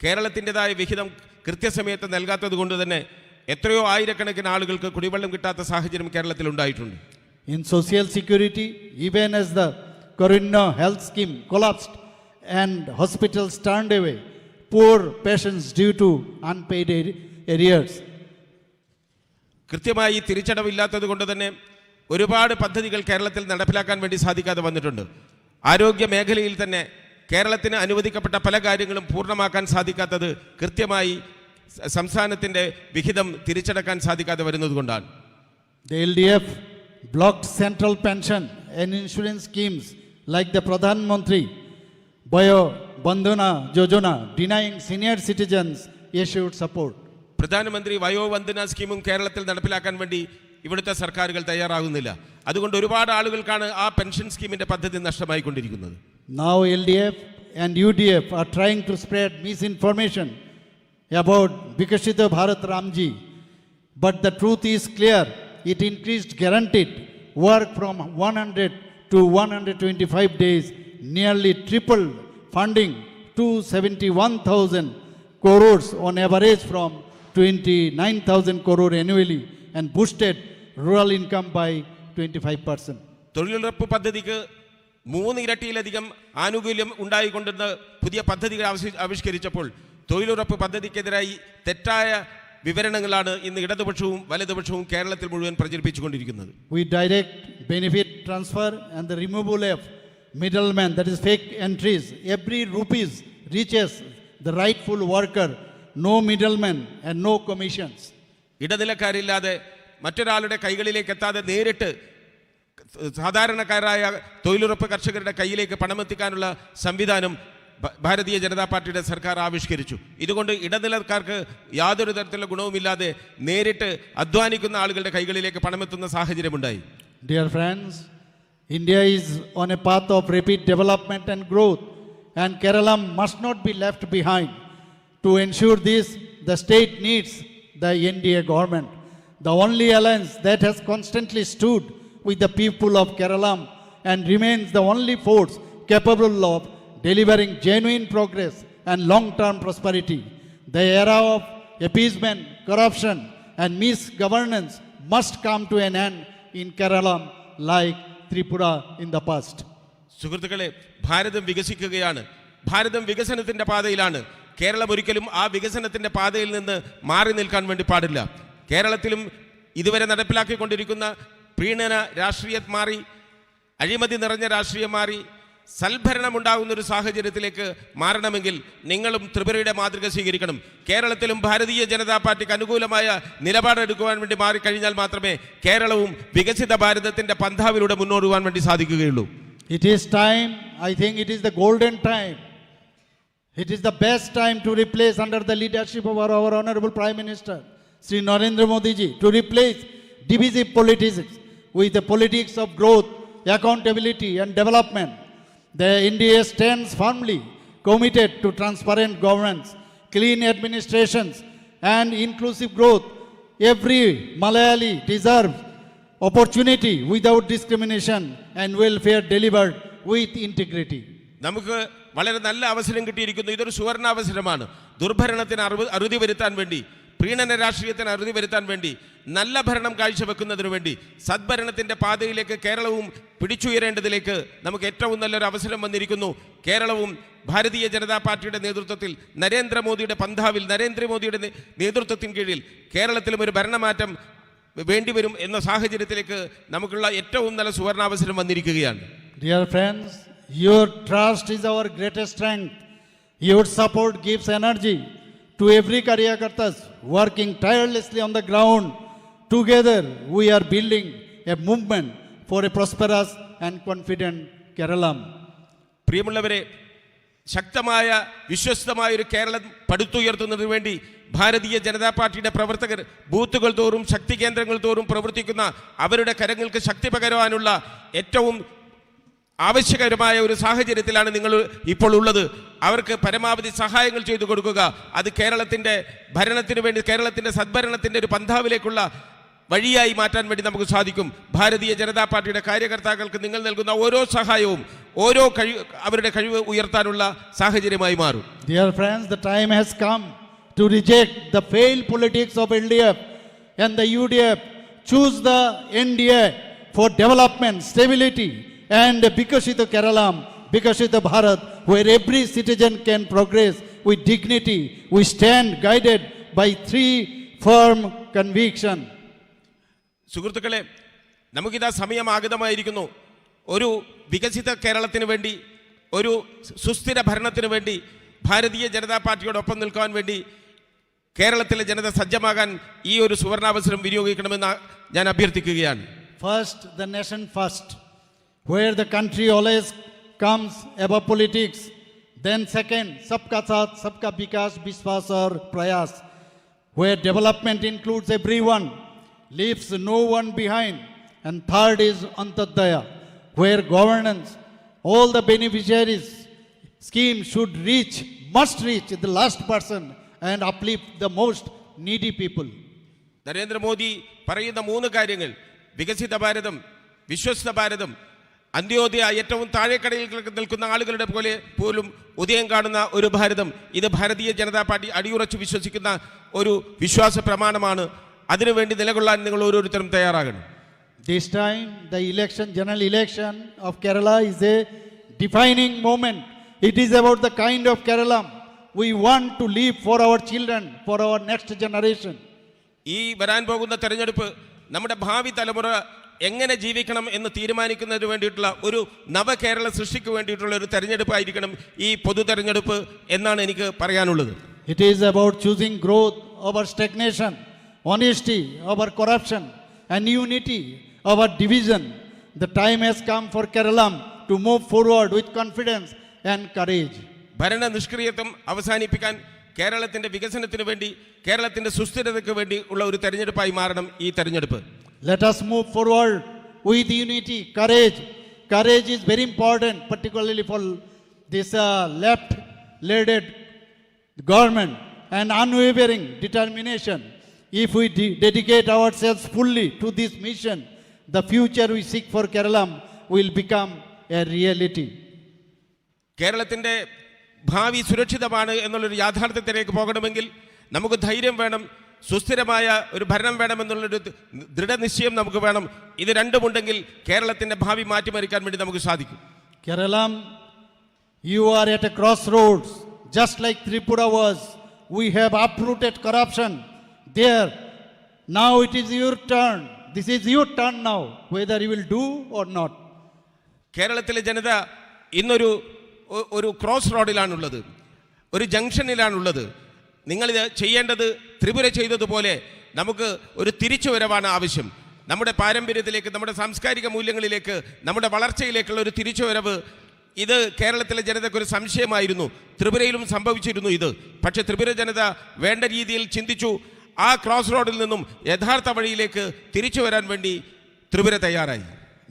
കേരളത്തിൻ്റെതായ വിഹിതം കൃത്യസമയത്ത് നൽകാത്തത് കൊണ്ട് തന്നെ എത്രയോ ആയിരക്കണക്കിന് ആളുകൾക്ക് കുടിവെള്ളം കിട്ടാത്ത സാഹചര്യം കേരളത്തിൽ ഉണ്ടായിട്ടുണ്ട്. In social security, even as the Karunyo health scheme collapsed and hospitals turned away poor patients due to unpaid ar- arrears, കൃത്യമായി തിരിച്ചടവില്ലാത്തത് കൊണ്ട് തന്നെ ഒരുപാട് പദ്ധതികൾ കേരളത്തിൽ നടപ്പിലാക്കാൻ വേണ്ടി സാധിക്കാതെ വന്നിട്ടുണ്ട്. ആരോഗ്യ മേഖലയിൽ തന്നെ കേരളത്തിന് അനുവദിക്കപ്പെട്ട പല കാര്യങ്ങളും പൂർണ്ണമാക്കാൻ സാധിക്കാത്തത് കൃത്യമായി സ- സംസ്ഥാനത്തിൻ്റെ വിഹിതം തിരിച്ചടക്കാൻ സാധിക്കാതെ വരുന്നത് കൊണ്ടാണ്. The L D F blocked central pension and insurance schemes like the Pradhan Mantri Vayo Vandana Yojana, denying senior citizens assured support. പ്രധാനമന്ത്രി വയോവന്ദന സ്കീമും കേരളത്തിൽ നടപ്പിലാക്കാൻ വേണ്ടി ഇവിടുത്തെ സർക്കാരുകൾ തയ്യാറാകുന്നില്ല. അതുകൊണ്ട് ഒരുപാട് ആളുകൾക്കാണ് ആ പെൻഷൻ സ്കീമിന്റെ പദ്ധതി നഷ്ടമായിക്കൊണ്ടിരിക്കുന്നത്. Now L D F and U D F are trying to spread misinformation about Viksit Bharat Ramji, but the truth is clear. It increased guaranteed work from one hundred to one hundred twenty-five days, nearly tripled funding to seventy-one thousand crores on average from twenty-nine thousand crore annually, and boosted rural income by twenty-five percent. തൊഴിലുറപ്പ് പദ്ധതിക്ക് മൂന്ന് ഇരട്ടിയിലധികം ആനുകൂല്യം ഉണ്ടായിക്കൊണ്ടിരുന്ന പുതിയ പദ്ധതികൾ ആവിഷ്- ആവിഷ്കരിച്ചപ്പോൾ തൊഴിലുറപ്പ് പദ്ധതിക്കെതിരായി തെറ്റായ വിവരണങ്ങളാണ് ഇന്ന് ഇടതുപക്ഷവും വലതുപക്ഷവും കേരളത്തിൽ മുഴുവൻ പ്രചരിപ്പിച്ചുകൊണ്ടിരിക്കുന്നത്. We direct benefit transfer and the removal of middlemen, that is fake entries. Every rupees reaches the rightful worker, no middlemen and no commissions. ഇടനിലക്കാരില്ലാതെ മറ്റൊരാളുടെ കൈകളിലേക്ക് എത്താതെ നേരിട്ട് സാധാരണക്കാരായ തൊഴിലുറപ്പ് കർഷകരുടെ കയ്യിലേക്ക് പണമെത്തിക്കാനുള്ള സംവിധാനം ഭ- ഭാരതീയ ജനതാ പാർട്ടിയുടെ സർക്കാർ ആവിഷ്കരിച്ചു. ഇതുകൊണ്ട് ഇടനിലക്കാർക്ക് യാതൊരു തരത്തിലുള്ള ഗുണവുമില്ലാതെ നേരിട്ട് അധ്വാനിക്കുന്ന ആളുകളുടെ കൈകളിലേക്ക് പണമെത്തുന്ന സാഹചര്യമുണ്ടായി. Dear friends, India is on a path of rapid development and growth, and Kerala must not be left behind. To ensure this, the state needs the N D A government, the only alliance that has constantly stood with the people of Kerala and remains the only force capable of delivering genuine progress and long-term prosperity. The era of appeasement, corruption, and misgovernance must come to an end in Kerala like Tripura in the past. സുഹൃത്തുക്കളെ, ഭാരതം വികസിക്കുകയാണ്. ഭാരതം വികസനത്തിന്റെ പാതയിലാണ്. കേരളം ഒരിക്കലും ആ വികസനത്തിന്റെ പാതയിൽ നിന്ന് മാറി നിൽക്കാൻ വേണ്ടി പാടില്ല. കേരളത്തിലും ഇതുവരെ നടപ്പിലാക്കിക്കൊണ്ടിരിക്കുന്ന പ്രീണന രാഷ്ട്രീയം മാറി, അഴിമതി നിറഞ്ഞ രാഷ്ട്രീയം മാറി, സൽഭരണം ഉണ്ടാകുന്ന ഒരു സാഹചര്യത്തിലേക്ക് മാറണമെങ്കിൽ നിങ്ങളും ത്രിപുരയുടെ മാതൃക സ്വീകരിക്കണം. കേരളത്തിലും ഭാരതീയ ജനതാ പാർട്ടിക്ക് അനുകൂലമായ നിലപാടെടുക്കുവാൻ വേണ്ടി മാറിക്കഴിഞ്ഞാൽ മാത്രമേ കേരളവും വികസിത ഭാരതത്തിന്റെ പന്ഥാവിലൂടെ മുന്നോട്ട് പോകാൻ വേണ്ടി സാധിക്കുകയുള്ളൂ. It is time, I think it is the golden time. It is the best time to replace under the leadership of our, our Honorable Prime Minister, Shri Narendra Modi ji, to replace divisive politics with the politics of growth, accountability and development. The N D A stands firmly committed to transparent governance, clean administrations and inclusive growth. Every Malayali deserves opportunity without discrimination and welfare delivered with integrity. നമുക്ക് വളരെ നല്ല അവസരം കിട്ടിയിരിക്കുന്നു. ഇതൊരു സുവർണാവസരമാണ്. ദുർഭരണത്തിന് അറുതി അറുതി വരുത്താൻ വേണ്ടി, പ്രീണന രാഷ്ട്രീയത്തിന് അറുതി വരുത്താൻ വേണ്ടി, നല്ല ഭരണം കാഴ്ചവെക്കുന്നതിനു വേണ്ടി, സദ്ഭരണത്തിന്റെ പാതയിലേക്ക് കേരളവും പിടിച്ചുയരേണ്ടതിലേക്ക് നമുക്ക് ഏറ്റവും നല്ലൊരു അവസരം വന്നിരിക്കുന്നു. കേരളവും ഭാരതീയ ജനതാ പാർട്ടിയുടെ നേതൃത്വത്തിൽ, നരേന്ദ്രമോദിയുടെ പന്ഥാവിൽ, നരേന്ദ്രമോദിയുടെ നേ- നേതൃത്വത്തിന് കീഴിൽ കേരളത്തിലും ഒരു ഭരണമാറ്റം വേണ്ടിവരും എന്ന സാഹചര്യത്തിലേക്ക് നമുക്കുള്ള ഏറ്റവും നല്ല സുവർണാവസരം വന്നിരിക്കുകയാണ്. Dear friends, your trust is our greatest strength. Your support gives energy to every Karyakartas working tirelessly on the ground. Together, we are building a movement for a prosperous and confident Keralam. പ്രിയമുള്ളവരെ, ശക്തമായ, വിശ്വസ്തമായ ഒരു കേരളം പടുത്തുയർത്തുന്നതിന് വേണ്ടി ഭാരതീയ ജനതാ പാർട്ടിയുടെ പ്രവർത്തകർ ബൂത്തുകൾ തോറും, ശക്തി കേന്ദ്രങ്ങൾ തോറും പ്രവർത്തിക്കുന്ന, അവരുടെ കരങ്ങൾക്ക് ശക്തി പകരുവാനുള്ള ഏറ്റവും ആവശ്യകരമായ ഒരു സാഹചര്യത്തിലാണ് നിങ്ങൾ ഇപ്പോൾ ഉള്ളത്. അവർക്ക് പരമാവധി സഹായങ്ങൾ ചെയ്തു കൊടുക്കുക. അത് കേരളത്തിന്റെ ഭരണത്തിന് വേണ്ടി, കേരളത്തിന്റെ സദ്ഭരണത്തിന്റെ ഒരു പന്ഥാവിലേക്കുള്ള വഴിയായി മാറ്റാൻ വേണ്ടി നമുക്ക് സാധിക്കും. ഭാരതീയ ജനതാ പാർട്ടിയുടെ കാര്യകർത്താക്കൾക്ക് നിങ്ങൾ നൽകുന്ന ഓരോ സഹായവും, ഓരോ കഴി അവരുടെ കഴിവ് ഉയർത്താനുള്ള സാഹചര്യമായി മാറും. Dear friends, the time has come to reject the failed politics of L D F and the U D F. Choose the N D A for development, stability, and Vikasito Keralam, Vikasito Bharat, where every citizen can progress with dignity. We stand guided by three firm conviction. സുഹൃത്തുക്കളെ, നമുക്കിതാ സമയം ആഗതമായിരിക്കുന്നു. ഒരു വികസിത കേരളത്തിന് വേണ്ടി, ഒരു സുസ്ഥിര ഭരണത്തിന് വേണ്ടി, ഭാരതീയ ജനതാ പാർട്ടിയോടൊപ്പം നിൽക്കാൻ വേണ്ടി കേരളത്തിലെ ജനത സജ്ജമാകാൻ ഈ ഒരു സുവർണാവസരം വിനിയോഗിക്കണമെന്ന് ഞാൻ അഭ്യർത്ഥിക്കുകയാണ്. First, the nation first, where the country always comes above politics. Then second, sabka saath, sabka vikas, vishwas aur prayas, where development includes everyone, leaves no one behind. And third is Antyodaya, where governance, all the beneficiaries scheme should reach, must reach the last person and uplift the most needy people. Narendra Modi പറയുന്ന മൂന്ന് കാര്യങ്ങൾ, വികസിത ഭാരതം, വിശ്വസ്ത ഭാരതം, അന്ത്യോദയ, ഏറ്റവും താഴേക്കടയിൽ നിൽക്കുന്ന ആളുകളുടെ പോലെ പോലും ഉദയം കാണുന്ന ഒരു ഭാരതം, ഇത് ഭാരതീയ ജനതാ പാർട്ടി അടിയുറച്ച് വിശ്വസിക്കുന്ന ഒരു വിശ്വാസ പ്രമാണമാണ്. അതിനുവേണ്ടി നിലകൊള്ളാൻ നിങ്ങൾ ഓരോരുത്തരും തയ്യാറാകണം. This time, the election, general election of Kerala is a defining moment. It is about the kind of Keralam we want to leave for our children, for our next generation. ഈ വരാൻ പോകുന്ന തെരഞ്ഞെടുപ്പ് നമ്മുടെ ഭാവി തലമുറ എങ്ങനെ ജീവിക്കണം എന്ന് തീരുമാനിക്കുന്നതിന് വേണ്ടിയിട്ടുള്ള ഒരു നവകേരള സൃഷ്ടിക്ക് വേണ്ടിയിട്ടുള്ള ഒരു തെരഞ്ഞെടുപ്പായിരിക്കണം ഈ പൊതു തെരഞ്ഞെടുപ്പ് എന്നാണ് എനിക്ക് പറയാനുള്ളത്. It is about choosing growth over stagnation, honesty over corruption, and unity over division. The time has come for Keralam to move forward with confidence and courage. ഭരണ നിഷ്ക്രിയത്വം അവസാനിപ്പിക്കാൻ, കേരളത്തിന്റെ വികസനത്തിന് വേണ്ടി, കേരളത്തിന്റെ സുസ്ഥിരതയ്ക്ക് വേണ്ടി ഉള്ള ഒരു തെരഞ്ഞെടുപ്പായി മാറണം ഈ തെരഞ്ഞെടുപ്പ്. Let us move forward with unity, courage. Courage is very important, particularly for this uh, left-led government, and unwavering determination. If we de- dedicate ourselves fully to this mission, the future we seek for Keralam will become a reality. കേരളത്തിന്റെ ഭാവി സുരക്ഷിതമാണ് എന്നുള്ളൊരു യാഥാർത്ഥ്യത്തിലേക്ക് പോകണമെങ്കിൽ നമുക്ക് ധൈര്യം വേണം, സുസ്ഥിരമായ ഒരു ഭരണം വേണം എന്നുള്ളൊരു ദൃഢനിശ്ചയം നമുക്ക് വേണം. ഇത് രണ്ടുമുണ്ടെങ്കിൽ കേരളത്തിന്റെ ഭാവി മാറ്റിമറിക്കാൻ വേണ്ടി നമുക്ക് സാധിക്കും. Keralam, you are at a crossroads, just like Tripura was. We have uprooted corruption there. Now it is your turn. This is your turn now, whether you will do or not. കേരളത്തിലെ ജനത ഇന്നൊരു ഒ- ഒരു ക്രോസ് റോഡിലാണുള്ളത്, ഒരു ജംഗ്ഷനിലാണുള്ളത്. നിങ്ങളിത് ചെയ്യേണ്ടത് ത്രിപുര ചെയ്തതുപോലെ നമുക്ക് ഒരു തിരിച്ചുവരവാണ് ആവശ്യം. നമ്മുടെ പാരമ്പര്യത്തിലേക്ക്, നമ്മുടെ സാംസ്കാരിക മൂല്യങ്ങളിലേക്ക്, നമ്മുടെ വളർച്ചയിലേക്കുള്ള ഒരു തിരിച്ചുവരവ്. ഇത് കേരളത്തിലെ ജനതയ്ക്ക് ഒരു സംശയമായിരുന്നു. ത്രിപുരയിലും സംഭവിച്ചിരുന്നു ഇത്. പക്ഷേ ത്രിപുര ജനത വേണ്ട രീതിയിൽ ചിന്തിച്ചു. ആ ക്രോസ് റോഡിൽ നിന്നും യഥാർത്ഥ വഴിയിലേക്ക് തിരിച്ചു വരാൻ വേണ്ടി ത്രിപുര തയ്യാറായി.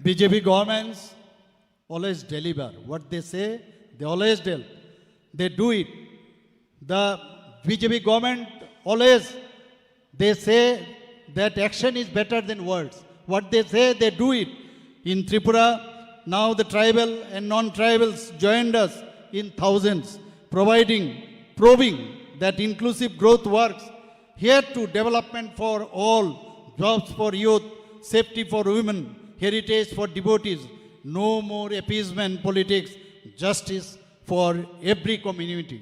B J P governments always deliver. What they say, they always del- they do it. The B J P government always, they say that action is better than words. What they say, they do it. In Tripura, now the tribal and non-tribals joined us in thousands, providing, proving that inclusive growth works. Here to development for all, jobs for youth, safety for women, heritage for devotees. No more appeasement politics, justice for every community.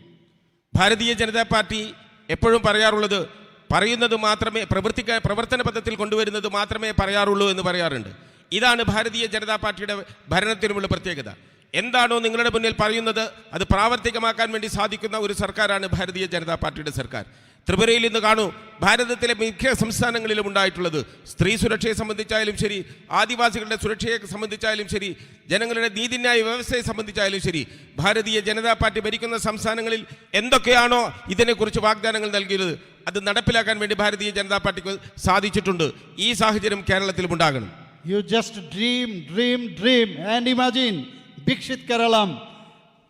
Bharatiya Janata പാർട്ടി എപ്പോഴും പറയാറുള്ളത്, പറയുന്നത് മാത്രമേ, പ്രവർത്തിക്ക പ്രവർത്തന പദത്തിൽ കൊണ്ടുവരുന്നത് മാത്രമേ പറയാറുള്ളൂ എന്ന് പറയാറുണ്ട്. ഇതാണ് ഭാരതീയ ജനതാ പാർട്ടിയുടെ ഭരണത്തിനുമുള്ള പ്രത്യേകത. എന്താണോ നിങ്ങളുടെ മുന്നിൽ പറയുന്നത്, അത് പ്രാവർത്തികമാക്കാൻ വേണ്ടി സാധിക്കുന്ന ഒരു സർക്കാരാണ് ഭാരതീയ ജനതാ പാർട്ടിയുടെ സർക്കാർ. ത്രിപുരയിൽ ഇന്ന് കാണൂ, ഭാരതത്തിലെ മിക്ക സംസ്ഥാനങ്ങളിലും ഉണ്ടായിട്ടുള്ളത്, സ്ത്രീ സുരക്ഷയെ സംബന്ധിച്ചായാലും ശരി, ആദിവാസികളുടെ സുരക്ഷയെ സംബന്ധിച്ചായാലും ശരി, ജനങ്ങളുടെ നീതിന്യായ വ്യവസ്ഥയെ സംബന്ധിച്ചായാലും ശരി, ഭാരതീയ ജനതാ പാർട്ടി ഭരിക്കുന്ന സംസ്ഥാനങ്ങളിൽ എന്തൊക്കെയാണോ ഇതിനെക്കുറിച്ച് വാഗ്ദാനങ്ങൾ നൽകിയത്, അത് നടപ്പിലാക്കാൻ വേണ്ടി ഭാരതീയ ജനതാ പാർട്ടിക്ക് സാധിച്ചിട്ടുണ്ട്. ഈ സാഹചര്യം കേരളത്തിലും ഉണ്ടാകണം. You just dream, dream, dream, and imagine Bikshit Keralam,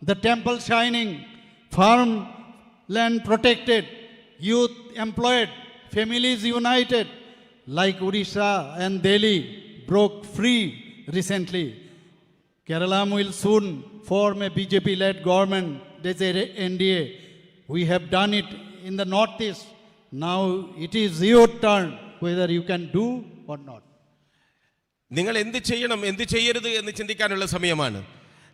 the temple shining, farm land protected, youth employed, families united, like Odisha and Delhi broke free recently. Keralam will soon form a B J P led government, they say N D A. We have done it in the Northeast. Now it is your turn whether you can do or not. നിങ്ങൾ എന്ത് ചെയ്യണം, എന്ത് ചെയ്യരുത് എന്ന് ചിന്തിക്കാനുള്ള സമയമാണ്.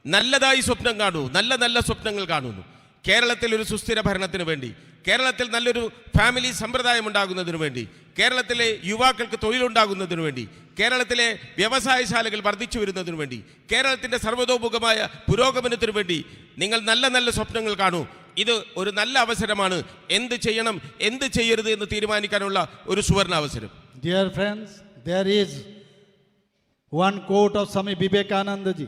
നല്ലതായി സ്വപ്നം കാണൂ, നല്ല നല്ല സ്വപ്നങ്ങൾ കാണുന്നു. കേരളത്തിൽ ഒരു സുസ്ഥിര ഭരണത്തിന് വേണ്ടി, കേരളത്തിൽ നല്ലൊരു ഫാമിലി സമ്പ്രദായം ഉണ്ടാകുന്നതിന് വേണ്ടി, കേരളത്തിലെ യുവാക്കൾക്ക് തൊഴിലുണ്ടാകുന്നതിന് വേണ്ടി, കേരളത്തിലെ വ്യവസായശാലകൾ വർദ്ധിച്ചു വരുന്നതിന് വേണ്ടി, കേരളത്തിൻ്റെ സർവ്വതോമുഖമായ പുരോഗമനത്തിനു വേണ്ടി നിങ്ങൾ നല്ല നല്ല സ്വപ്നങ്ങൾ കാണൂ. ഇത് ഒരു നല്ല അവസരമാണ്. എന്ത് ചെയ്യണം, എന്ത് ചെയ്യരുത് എന്ന് തീരുമാനിക്കാനുള്ള ഒരു സുവർണ അവസരം. Dear friends, there is one quote of Swami Vivekananda ji: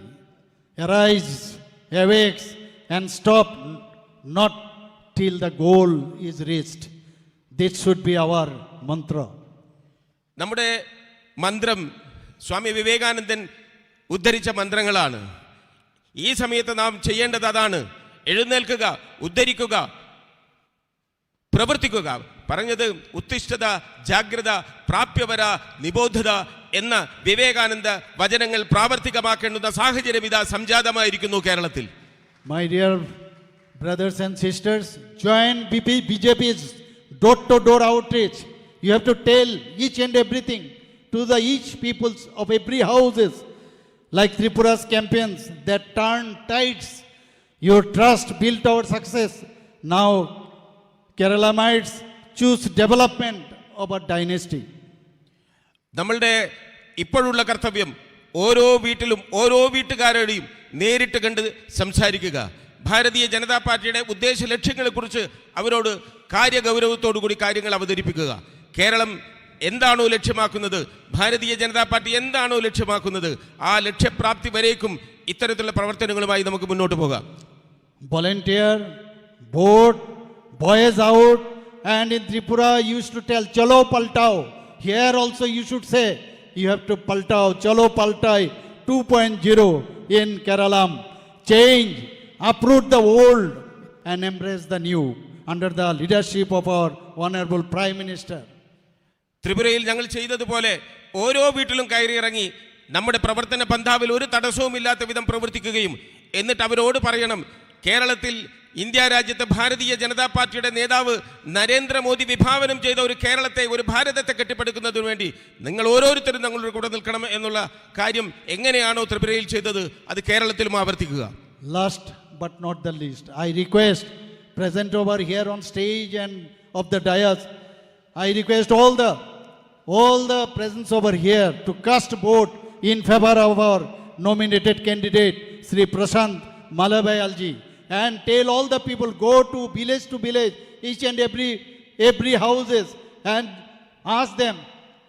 "Arise, awake, and stop not till the goal is reached." This should be our mantra. നമ്മുടെ മന്ത്രം സ്വാമി വിവേകാനന്ദൻ ഉദ്ധരിച്ച മന്ത്രങ്ങളാണ്. ഈ സമയത്ത് നാം ചെയ്യേണ്ടത് അതാണ്. എഴുന്നേൽക്കുക, ഉദ്ധരിക്കുക, പ്രവർത്തിക്കുക. പറഞ്ഞത്, "ഉത്തിഷ്ഠത, ജാഗ്രത, പ്രാപ്യവര, നിബോധത" എന്ന വിവേകാനന്ദ വചനങ്ങൾ പ്രാവർത്തികമാക്കേണ്ടുന്ന സാഹചര്യം ഇതാ സംജാതമായിരിക്കുന്നു കേരളത്തിൽ. My dear brothers and sisters, join B P, B J P's door-to-door outreach. You have to tell each and everything to the each peoples of every houses, like Tripura's campaigns that turn tides. Your trust built our success. Now, Keralamites, choose development over dynasty. നമ്മളുടെ ഇപ്പോഴുള്ള കർത്തവ്യം ഓരോ വീട്ടിലും ഓരോ വീട്ടുകാരോടെയും നേരിട്ട് കണ്ട് സംസാരിക്കുക. ഭാരതീയ ജനതാ പാർട്ടിയുടെ ഉദ്ദേശ ലക്ഷ്യങ്ങളെക്കുറിച്ച് അവരോട് കാര്യഗൗരവത്തോടു കൂടി കാര്യങ്ങൾ അവതരിപ്പിക്കുക. കേരളം എന്താണോ ലക്ഷ്യമാക്കുന്നത്, ഭാരതീയ ജനതാ പാർട്ടി എന്താണോ ലക്ഷ്യമാക്കുന്നത്, ആ ലക്ഷ്യപ്രാപ്തി വരേക്കും ഇത്തരത്തിലുള്ള പ്രവർത്തനങ്ങളുമായി നമുക്ക് മുന്നോട്ട് പോകാം. Volunteer, vote, boys out, and in Tripura you used to tell, "Chalo paltao." Here also you should say, you have to paltao, "Chalo paltai two point zero in Keralam." Change, uproot the old and embrace the new under the leadership of our Honorable Prime Minister. ത്രിപുരയിൽ ഞങ്ങൾ ചെയ്തതുപോലെ ഓരോ വീട്ടിലും കയറിയിറങ്ങി നമ്മുടെ പ്രവർത്തന പന്ഥാവിൽ ഒരു തടസ്സവും ഇല്ലാത്ത വിധം പ്രവർത്തിക്കുകയും എന്നിട്ട് അവരോട് പറയണം, കേരളത്തിൽ, ഇന്ത്യ രാജ്യത്ത്, ഭാരതീയ ജനതാ പാർട്ടിയുടെ നേതാവ് നരേന്ദ്രമോദി വിഭാവനം ചെയ്ത ഒരു കേരളത്തെ, ഒരു ഭാരതത്തെ കെട്ടിപ്പടുക്കുന്നതിനു വേണ്ടി നിങ്ങൾ ഓരോരുത്തരും ഞങ്ങളുടെ കൂടെ നിൽക്കണം എന്നുള്ള കാര്യം എങ്ങനെയാണോ ത്രിപുരയിൽ ചെയ്തത്, അത് കേരളത്തിലും ആവർത്തിക്കുക. Last but not the least, I request present over here on stage and of the dais, I request all the, all the presence over here to cast vote in favor of our nominated candidate, Shri Prashant Malavial ji, and tell all the people, go to village to village, each and every, every houses, and ask them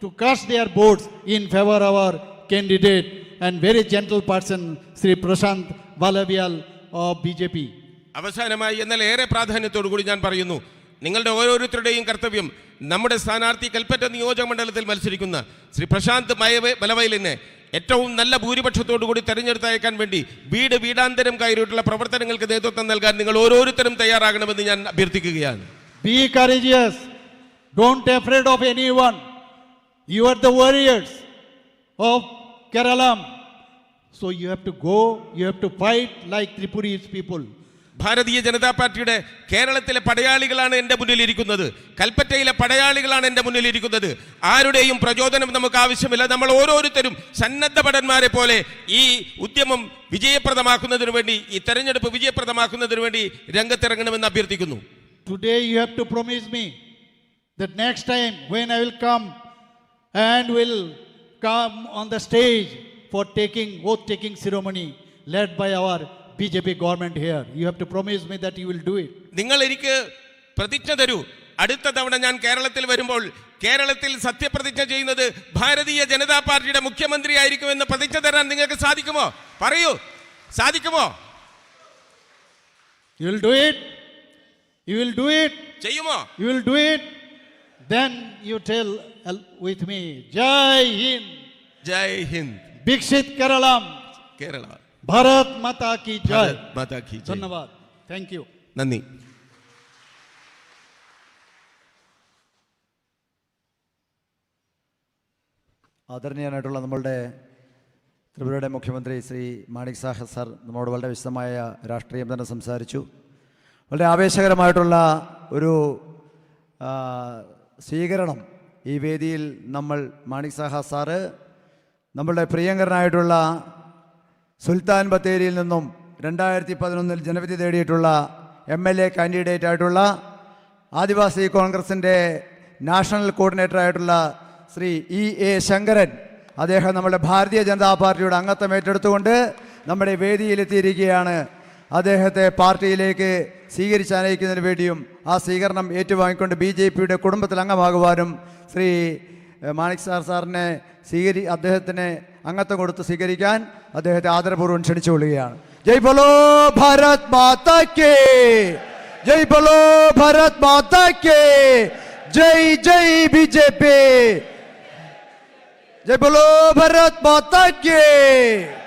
to cast their votes in favor our candidate and very gentle person, Shri Prashant Malavial of B J P. അവസാനമായി, എന്നാൽ ഏറെ പ്രാധാന്യത്തോടു കൂടി ഞാൻ പറയുന്നു, നിങ്ങളുടെ ഓരോരുത്തരുടെയും കർത്തവ്യം, നമ്മുടെ സ്ഥാനാർത്ഥി കൽപ്പറ്റ നിയോജക മണ്ഡലത്തിൽ മത്സരിക്കുന്ന ശ്രീ പ്രശാന്ത് മയവ- മലവയലിനെ ഏറ്റവും നല്ല ഭൂരിപക്ഷത്തോടു കൂടി തെരഞ്ഞെടുത്തയക്കാൻ വേണ്ടി, വീട് വീടാന്തരം കയറിയിട്ടുള്ള പ്രവർത്തനങ്ങൾക്ക് നേതൃത്വം നൽകാൻ നിങ്ങൾ ഓരോരുത്തരും തയ്യാറാകണമെന്ന് ഞാൻ അഭ്യർത്ഥിക്കുകയാണ്. Be courageous. Don't afraid of anyone. You are the warriors of Keralam. So you have to go, you have to fight like Tripuris people. Bharatiya ജനതാ പാർട്ടിയുടെ കേരളത്തിലെ പടയാളികളാണ് എന്റെ മുന്നിൽ ഇരിക്കുന്നത്. കൽപ്പറ്റയിലെ പടയാളികളാണ് എന്റെ മുന്നിൽ ഇരിക്കുന്നത്. ആരുടെയും പ്രചോദനം നമുക്ക് ആവശ്യമില്ല. നമ്മൾ ഓരോരുത്തരും സന്നദ്ധ ഭടന്മാരെ പോലെ ഈ ഉദ്യമം വിജയപ്രദമാക്കുന്നതിന് വേണ്ടി, ഈ തെരഞ്ഞെടുപ്പ് വിജയപ്രദമാക്കുന്നതിന് വേണ്ടി രംഗത്തിറങ്ങണമെന്ന് അഭ്യർത്ഥിക്കുന്നു. Today you have to promise me that next time when I will come and will come on the stage for taking oath taking ceremony led by our B J P government here, you have to promise me that you will do it. നിങ്ങൾ എനിക്ക് പ്രതിജ്ഞ തരൂ, അടുത്ത തവണ ഞാൻ കേരളത്തിൽ വരുമ്പോൾ കേരളത്തിൽ സത്യപ്രതിജ്ഞ ചെയ്യുന്നത് ഭാരതീയ ജനതാ പാർട്ടിയുടെ മുഖ്യമന്ത്രി ആയിരിക്കുമെന്ന് പ്രതിജ്ഞ തരാൻ നിങ്ങൾക്ക് സാധിക്കുമോ? പറയൂ, സാധിക്കുമോ? You will do it? You will do it? ചെയ്യുമോ? You will do it? Then you tell al- with me, Jai Hind, Jai Hind. Viksit Keralam, Kerala. Bharat Mata Ki Jai. Bharat മാതാ Ki Jai. Dhanyabad. Thank you. നന്ദി. ആദരണീയനായിട്ടുള്ള നമ്മളുടെ ത്രിപുരയുടെ മുഖ്യമന്ത്രി ശ്രീ മാണിക് സാഹ സാർ നമ്മളോട് വളരെ വിശദമായ രാഷ്ട്രീയം തന്നെ സംസാരിച്ചു. വളരെ ആവേശകരമായിട്ടുള്ള ഒരു ആ, സ്വീകരണം ഈ വേദിയിൽ നമ്മൾ, മാണിക് സാഹ സാറ്, നമ്മളുടെ പ്രിയങ്കരനായിട്ടുള്ള സുൽത്താൻ ബത്തേരിയിൽ നിന്നും രണ്ടായിരത്തി പതിനൊന്നിൽ ജനവിധി നേടിയിട്ടുള്ള എം എൽ എ കാൻഡിഡേറ്റ് ആയിട്ടുള്ള ആദിവാസി കോൺഗ്രസിൻ്റെ നാഷണൽ കോർഡിനേറ്റർ ആയിട്ടുള്ള ശ്രീ ഇ എ ശങ്കരൻ, അദ്ദേഹം നമ്മുടെ ഭാരതീയ ജനതാ പാർട്ടിയുടെ അംഗത്വം ഏറ്റെടുത്തുകൊണ്ട് നമ്മുടെ വേദിയിലെത്തിയിരിക്കുകയാണ്. അദ്ദേഹത്തെ പാർട്ടിയിലേക്ക് സ്വീകരിച്ച് ആനയിക്കുന്നതിന് വേണ്ടിയും ആ സ്വീകരണം ഏറ്റുവാങ്ങിക്കൊണ്ട് ബി ജെ പിയുടെ കുടുംബത്തിൽ അംഗമാകുവാനും, ശ്രീ എ, മാണിക് സാർ സാറിനെ സ്വീകരി, അദ്ദേഹത്തിന് അംഗത്വം കൊടുത്ത് സ്വീകരിക്കാൻ അദ്ദേഹത്തെ ആദരപൂർവ്വം ക്ഷണിച്ചുകൊള്ളുകയാണ്. ജയ് ബോലോ, ഭാരത് മാതാ കി. ജയ് ബോലോ, ഭാരത് മാതാ കി. ജയ്, ജയ് ബി ജെ പി. ജയ് ബോലോ, ഭാരത് മാതാ കി.